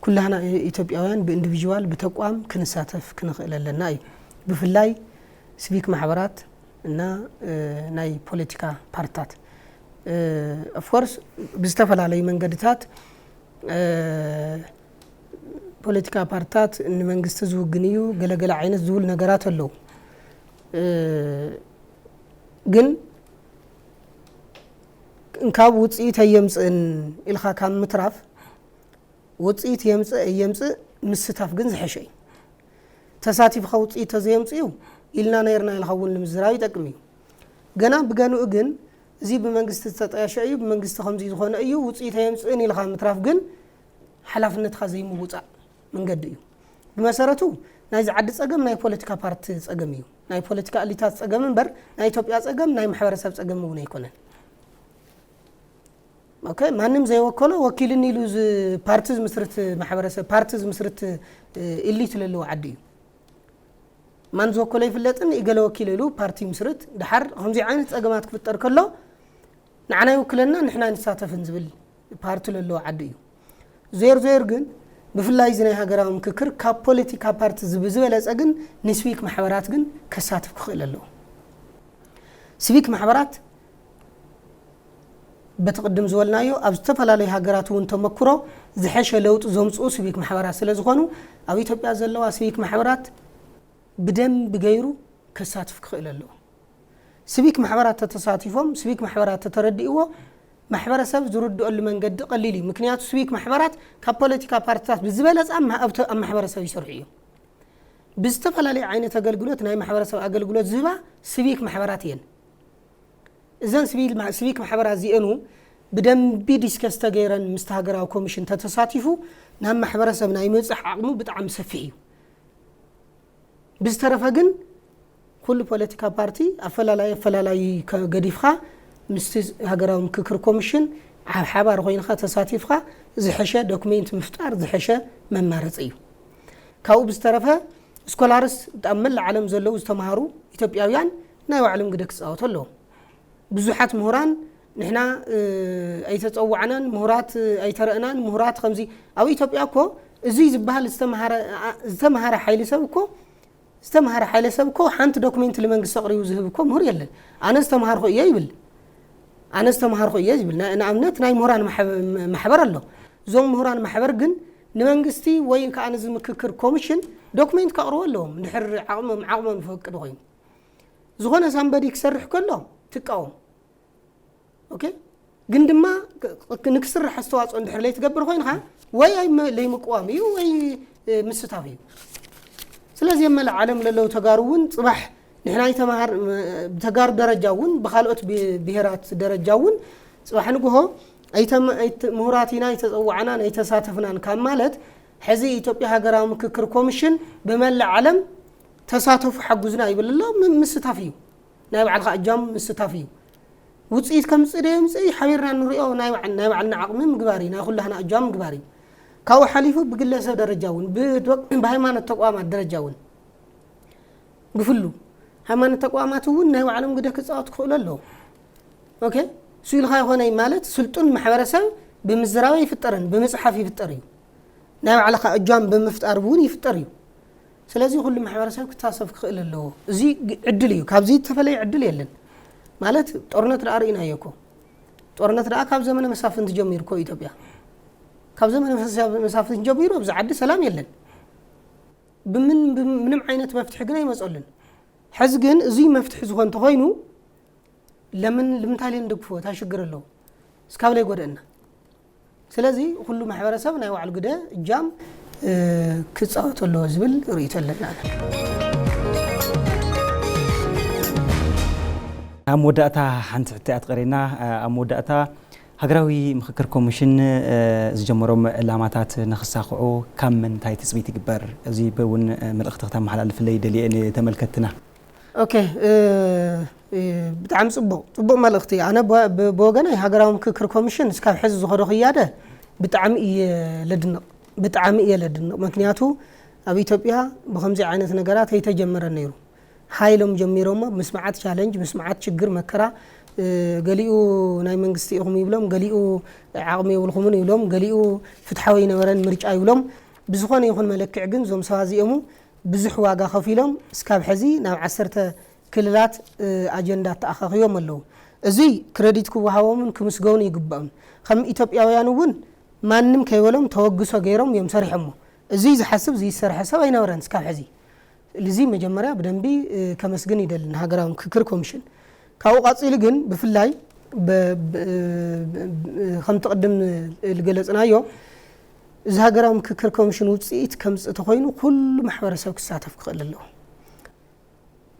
ኩላህና ኢትዮጵያውያን ብኢንዲቪጅዋል ብተቋም ክንሳተፍ ክንኽእል ኣለና እዩ። ብፍላይ ሲቪክ ማሕበራት እና ናይ ፖለቲካ ፓርትታት ኦፍኮርስ ብዝተፈላለዩ መንገድታት ፖለቲካ ፓርትታት ንመንግስቲ ዝውግን እዩ ገለገለ ዓይነት ዝብል ነገራት ኣለዉ። ግን እንካብ ውፅኢት ኣየምፅእን ኢልካ ካብ ምትራፍ ውፅኢት የምፅእ ኣየምፅእ ምስታፍ ግን ዝሐሸ እዩ። ተሳቲፍካ ውፅኢት ተዘየምፅኡ ኢልና ነይርና ኢልካ እውን ንምዝራብ ይጠቅም እዩ። ገና ብገንኡ ግን እዚ ብመንግስቲ ዝተጠየሸ እዩ፣ ብመንግስቲ ከምዚ ዝኾነ እዩ፣ ውፅኢት ኣየምፅእን ኢልካ ምትራፍ ግን ሓላፍነትካ ዘይምውፃእ መንገዲ እዩ። ብመሰረቱ ናይዚ ዓዲ ፀገም ናይ ፖለቲካ ፓርቲ ፀገም እዩ። ናይ ፖለቲካ እሊታት ፀገም እምበር ናይ ኢትዮጵያ ፀገም ናይ ማሕበረሰብ ፀገም እውን ኣይኮነን። ኦኬ ማንም ዘይወከሎ ወኪልኒ ኢሉ ፓርቲ ዝምስርት ማሕበረሰብ ፓርቲ ዝምስርት ኢሊት ለለዎ ዓዲ እዩ። ማን ዝወከሎ ይፍለጥን ኢገለ ወኪል ኢሉ ፓርቲ ምስርት ድሓር ከምዚ ዓይነት ፀገማት ክፍጠር ከሎ ንዓና ይውክለና ንሕና ንሳተፍን ዝብል ፓርቲ ለለዎ ዓዲ እዩ። ዞር ዞር ግን ብፍላይ እዚ ናይ ሃገራዊ ምክክር ካብ ፖለቲካ ፓርቲ ብዝበለፀ ግን ንስቪክ ማሕበራት ግን ከሳትፍ ክኽእል ኣለዎ። ስቪክ ማሕበራት በቲ ቅድም ዝበልናዮ ኣብ ዝተፈላለዩ ሃገራት እውን ተመክሮ ዝሐሸ ለውጢ ዘምፅኡ ስቪክ ማሕበራት ስለ ዝኾኑ ኣብ ኢትዮጵያ ዘለዋ ስቪክ ማሕበራት ብደንቢ ገይሩ ከሳትፍ ክኽእል ኣለዎ። ስቪክ ማሕበራት ተተሳቲፎም ስቪክ ማሕበራት ተተረዲእዎ ማሕበረሰብ ዝርድኦሉ መንገዲ ቀሊል እዩ። ምክንያቱ ስቪክ ማሕበራት ካብ ፖለቲካ ፓርቲታት ብዝበለፀ ኣብ ማሕበረሰብ ይሰርሑ እዮም። ብዝተፈላለዩ ዓይነት ኣገልግሎት ናይ ማሕበረሰብ ኣገልግሎት ዝህባ ስቪክ ማሕበራት እየን። እዘን ስቪክ ማሕበራት እዚአኑ ብደንቢ ዲስከስ ተገይረን ምስቲ ሃገራዊ ኮሚሽን ተተሳቲፉ ናብ ማሕበረሰብ ናይ ምብፃሕ ዓቕሙ ብጣዕሚ ሰፊሕ እዩ። ብዝተረፈ ግን ኩሉ ፖለቲካ ፓርቲ ኣፈላላይ ኣፈላላይ ገዲፍካ ምስቲ ሃገራዊ ምክክር ኮሚሽን ሓባር ኮይንካ ተሳቲፍካ ዝሐሸ ዶክሜንት ምፍጣር ዝሐሸ መማረፂ እዩ። ካብኡ ብዝተረፈ ስኮላርስ ኣብ መላእ ዓለም ዘለዉ ዝተምሃሩ ኢትዮጵያውያን ናይ ባዕሎም ግደ ክፃወቱ ኣለዎም። ብዙሓት ምሁራን ንሕና ኣይተፀዋዕናን ምሁራት ኣይተረእናን ምሁራት ከምዚ ኣብ ኢትዮጵያ እኮ እዚ ዝበሃል ዝተምሃረ ሓይሊ ሰብ እኮ ዝተምሃረ ሓይለ ሰብ እኮ ሓንቲ ዶክሜንት ንመንግስቲ ኣቕሪቡ ዝህብ እኮ ምሁር የለን። ኣነ ዝተምሃርኩ እየ ይብል ኣነ ዝተምሃርኩ እየ ይብል ንኣብነት ናይ ምሁራን ማሕበር ኣሎ። እዞም ምሁራን ማሕበር ግን ንመንግስቲ ወይ ከዓ ንዚ ምክክር ኮሚሽን ዶክሜንት ከቕርቡ ኣለዎም ድሕር ዓቕሞም ዓቕሞም ዝፈቅድ ኮይኑ ዝኾነ ሳምበዲ ክሰርሕ ከሎ ትቃወም ኦኬ ግን ድማ ንክስራሕ ኣስተዋፅኦ እንድሕር ለይትገብር ኮይንካ ወይ ኣይመ- ለይምቅዋም እዩ ወይ እ፣ ምስታፍ እዩ። ስለዚ ኣብ መላእ ዓለም ለለዉ ተጋሩ እውን ፅባሕ ንሕና ኣይተምሃር ብተጋሩ ደረጃ እውን ብካልኦት ብ- ብሄራት ደረጃ እውን ፅባሕ ንግሆ ኣይተም- ኣይት- ምሁራት ኢና ኣይተፀዋዕናን ኣይተሳተፍናን ካብ ማለት ሕዚ ኢትዮጵያ ሃገራዊ ምክክር ኮሚሽን ብመላእ ዓለም ተሳተፉ ሓጉዝና ይብል ኣሎ ም- ምስታፍ እዩ። ናይ ባዕልኻ እጃም ምስታፍ እዩ። ውፅኢት ከምፅእ ዶ የምፅእ ሓቢርና ንሪኦ ናይ ባዕ- ናይ ባዕልና ዓቕሚ ምግባር እዩ ናይ ኩላህና እጃም ምግባር እዩ። ካብኡ ሓሊፉ ብግለሰብ ደረጃ እውን፣ ብዶ-፣ ብሃይማኖት ተቋማት ደረጃ እውን፣ ብፍሉ ሃይማኖት ተቋማት እውን ናይ ባዕሎም ግደ ክፃወት ክኽእሉ ኣለዎ። ኦኬ፣ እሱ ኢልካ ይኾነይ ማለት፣ ስልጡን ማሕበረሰብ ብምዝራብ ይፍጠርን ብምፅሓፍ ይፍጠር እዩ። ናይ ባዕልኻ እጃም ብምፍጣር እውን ይፍጠር እዩ። ስለዚ ኩሉ ማሕበረሰብ ክታሰብ ክኽእል ኣለዎ። እዚ ግ-፣ ዕድል እዩ። ካብዚ ዝተፈለየ ዕድል የለን። ማለት ጦርነት ደኣ ርኢናዮ እኮ። ጦርነት ደኣ ካብ ዘመነ መሳፍንቲ ጀሚሩ እኮ ኢትዮጵያ። ካብ ዘመነ መሳ-፣ መሳፍንቲ ጀሚሩ ኣብዚ ዓዲ ሰላም የለን። ብምን-፣ ብምንም ዓይነት መፍትሒ ግን ኣይመፀሉን። ሕዚ ግን እዚ መፍትሒ ዝኾን ተኾይኑ ለምን፣ ልምንታይ ለንደግፎ? እንታይ ሽግር ኣለዎ? እስካብ ለይጎደእና። ስለዚ ኩሉ ማሕበረሰብ ናይ ባዕሉ ግደ እጃም፣ እ፣ ክፃወት ኣለዎ ዝብል ርእይቶ ኣለና። ኣብ መወዳእታ ሓንቲ ሕቶ እያ ትቐሬና። ኣብ መወዳእታ ሃገራዊ ምኽክር ኮሚሽን፣ እ፣ ዝጀመሮም ዕላማታት ንኽሳኽዑ ካብ ምንታይ ትጽቢት ይግበር? እዚ እውን፣ እ፣ መልእኽቲ ክተመሓላልፍለይ ደልየ ንተመልከትትና። ኦኬ፣ እ፣ እ፣ ብጣዕሚ ጽቡቕ፣ ጽቡቕ መልእኽቲ። ኣነ ብ-፣ ብ-፣ ብወገነይ ሃገራዊ ምክክር ኮሚሽን እስካብ ሕዚ ዝኸዶ ክያደ ብጣዕሚ እየ ለድንቕ፣ ብጣዕሚ እየ ለድንቕ። ምክንያቱ ኣብ ኢትዮጵያ ብኸምዚ ዓይነት ነገራት ኣይተጀመረን ነይሩ። ሃይሎም ጀሚሮሞ ምስ መዓት ቻለንጅ፣ ምስ መዓት ችግር መከራ፣ እ፣ ገሊኡ ናይ መንግስቲ ኢኹም ይብሎም፣ ገሊኡ ዓቕሚ የብልኩምን ይብሎም፣ ገሊኡ ፍትሓዊ ኣይነበረን ምርጫ ይብሎም። ብዝኾነ ይኹን መለክዕ ግን እዞም ሰባት እዚኦሙ ብዙሕ ዋጋ ከፊሎም እስካብ ሕዚ ናብ ዓሰርተ ክልላት፣ እ፣ ኣጀንዳ ተኣኻኽዮም ኣለዉ። እዚ ክረዲት ክወሃቦምን ክምስገኑ ይግብኦም። ከም ኢትዮጵያውያን እውን ማንም ከይበሎም ተወግሶ ገይሮም እዮም ሰሪሖሞ። እዚ ዝሓስብ ዝይሰርሐ ሰብ ኣይነበረን እስካብ ሕዚ። እዚ መጀመርያ ብደንቢ፣ እ፣ ከመስግን ይደሊ ንሃገራዊ ምክክር ኮሚሽን። ካብኡ ቀጺሉ ግን ብፍላይ ብ-፣ ብ-፣ ብ-፣ ከምቲ ቅድም ዝገለጽናዮ እዚ ሃገራዊ ምክክር ኮሚሽን ውጽኢት ከምጽእ ተኾይኑ ኩሉ ማሕበረሰብ ክሳተፍ ክኽእል ኣለዎ።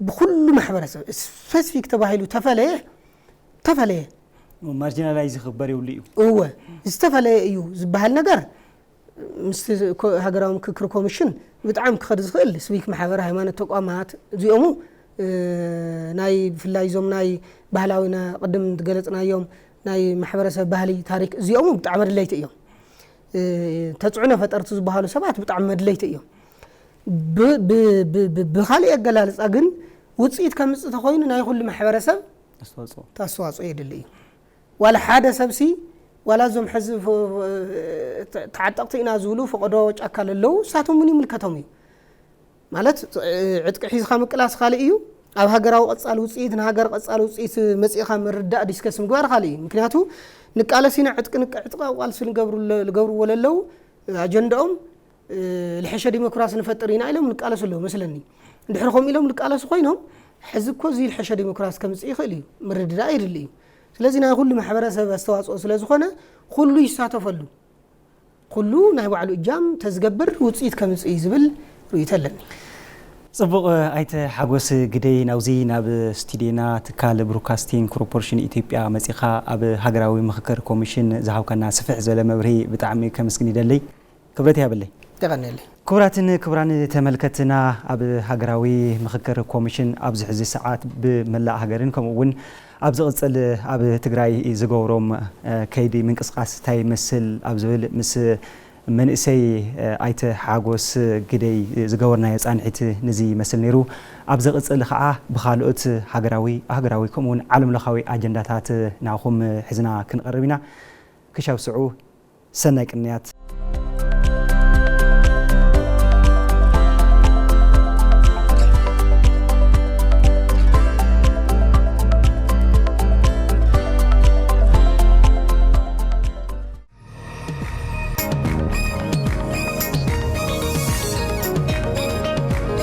ብኩሉ ማሕበረሰብ ስፔሲፊክ ተባሂሉ ተፈለየ፣ ተፈለየ። ማርጂናላይዝ ክግበር የብሉ እዩ። እወ፣ ዝተፈለየ እዩ ዝበሃል ነገር ምስቲ ኮ-፣ ሃገራዊ ምክክር ኮሚሽን ብጣዕሚ ክኸድ ዝኽእል ሲቪክ ማሕበር፣ ሃይማኖት ተቋማት እዚኦሙ፣ እ፣ ናይ ብፍላይ እዞም ናይ ባህላዊ ና-፣ ቅድም ዝገለጽናዮም ናይ ማሕበረሰብ ባህሊ፣ ታሪክ እዚኦሙ ብጣዕሚ ኣድለይቲ እዮም። እ፣ ተጽዕኖ ፈጠርቲ ዝበሃሉ ሰባት ብጣዕሚ መድለይቲ እዮም። ብ-፣ ብ-፣ ብ-፣ ብ-፣ ብኻሊእ ኣገላልጻ ግን ውጽኢት ከምጽእ ተኾይኑ ናይ ኩሉ ማሕበረሰብ ኣስተዋጽኦ። ኣስተዋጽኦ የድሊ እዩ። ዋላ ሓደ ሰብሲ፣ ዋላ እዞም ሕዚ ፎ-፣ ተ-፣ ተዓጠቕቲ ኢና ዝብሉ ፈቐዶ ጫካ ለለዉ፣ እሳቶም እውን ይምልከቶም እዩ። ማለት፣ እ፣ ዕጥቂ ሒዝኻ ምቅላስ ካልእ እዩ። ኣብ ሃገራዊ ቀጻሊ ውጽኢት፣ ንሃገር ቀጻሊ ውጽኢት መጺእኻ ምርዳእ፣ ዲስከስ ምግባር ካልእ እዩ። ምክንያቱ፣ ንቃለስ ኢና፣ ዕጥቂ ንቀ-፣ ዕጥቃዊ ቃልሲ ንገብሩ-፣ ልገብርዎ ለለዉ፣ ኣጀንዳኦም፣ እ፣ ልሐሸ ዲሞክራሲ ንፈጥር ኢና ኢሎም ንቃለሱ ኣለዉ መስለኒ። እንድሕሪ ከምኡ ኢሎም ንቃለሱ ኮይኖም፣ ሕዚ እኮ እዚ ልሐሸ ዲሞክራሲ ከምጽእ ይኽእል እዩ፣ ምርድዳእ የድሊ እዩ። ስለዚ ናይ ኩሉ ማሕበረሰብ ኣስተዋጽኦ ስለ ዝኾነ፣ ኩሉ ይሳተፈሉ። ኩሉ ናይ ባዕሉ እጃም ተዝገብር ውጽኢት ከምጽእ እዩ ዝብል ርእይቶ ኣለኒ። ጽቡቕ። ኣይተ ሓጎስ ግደይ፣ ናብዚ ናብ ስቱድዮና ትካል ብሮድካስቲንግ ኮርፖሬሽን ኢትዮጵያ መጺኻ ኣብ ሃገራዊ ምኽክር ኮሚሽን ዝሃብካና ስፍሕ ዝበለ መብርሂ ብጣዕሚ ከመስግን ይደሊ። ክብረት ይሃበለይ። የቐንየለይ። ክቡራትን ክቡራን ተመልከትና፣ ኣብ ሃገራዊ ምኽክር ኮሚሽን ኣብዚ ሕዚ ሰዓት ብመላእ ሃገርን ከምኡ እውን ኣብ ዝቕጽል ኣብ ትግራይ ዝገብሮም፣ እ፣ ከይዲ ምንቅስቓስ እንታይ ይመስል ኣብ ዝብል ምስ መንእሰይ፣ እ፣ ኣይተ ሓጎስ ግደይ ዝገበርናዮ ጻንሒት ንዚ ይመስል ነይሩ። ኣብ ዝቕጽል ኸዓ ብኻልኦት ሃገራዊ፣ ኣህጉራዊ ከምኡ እውን ዓለም ለኻዊ ኣጀንዳታት ናኹም ሒዝና ክንቐርብ ኢና። ክሻብ ስዑ ሰናይ ቅንያት።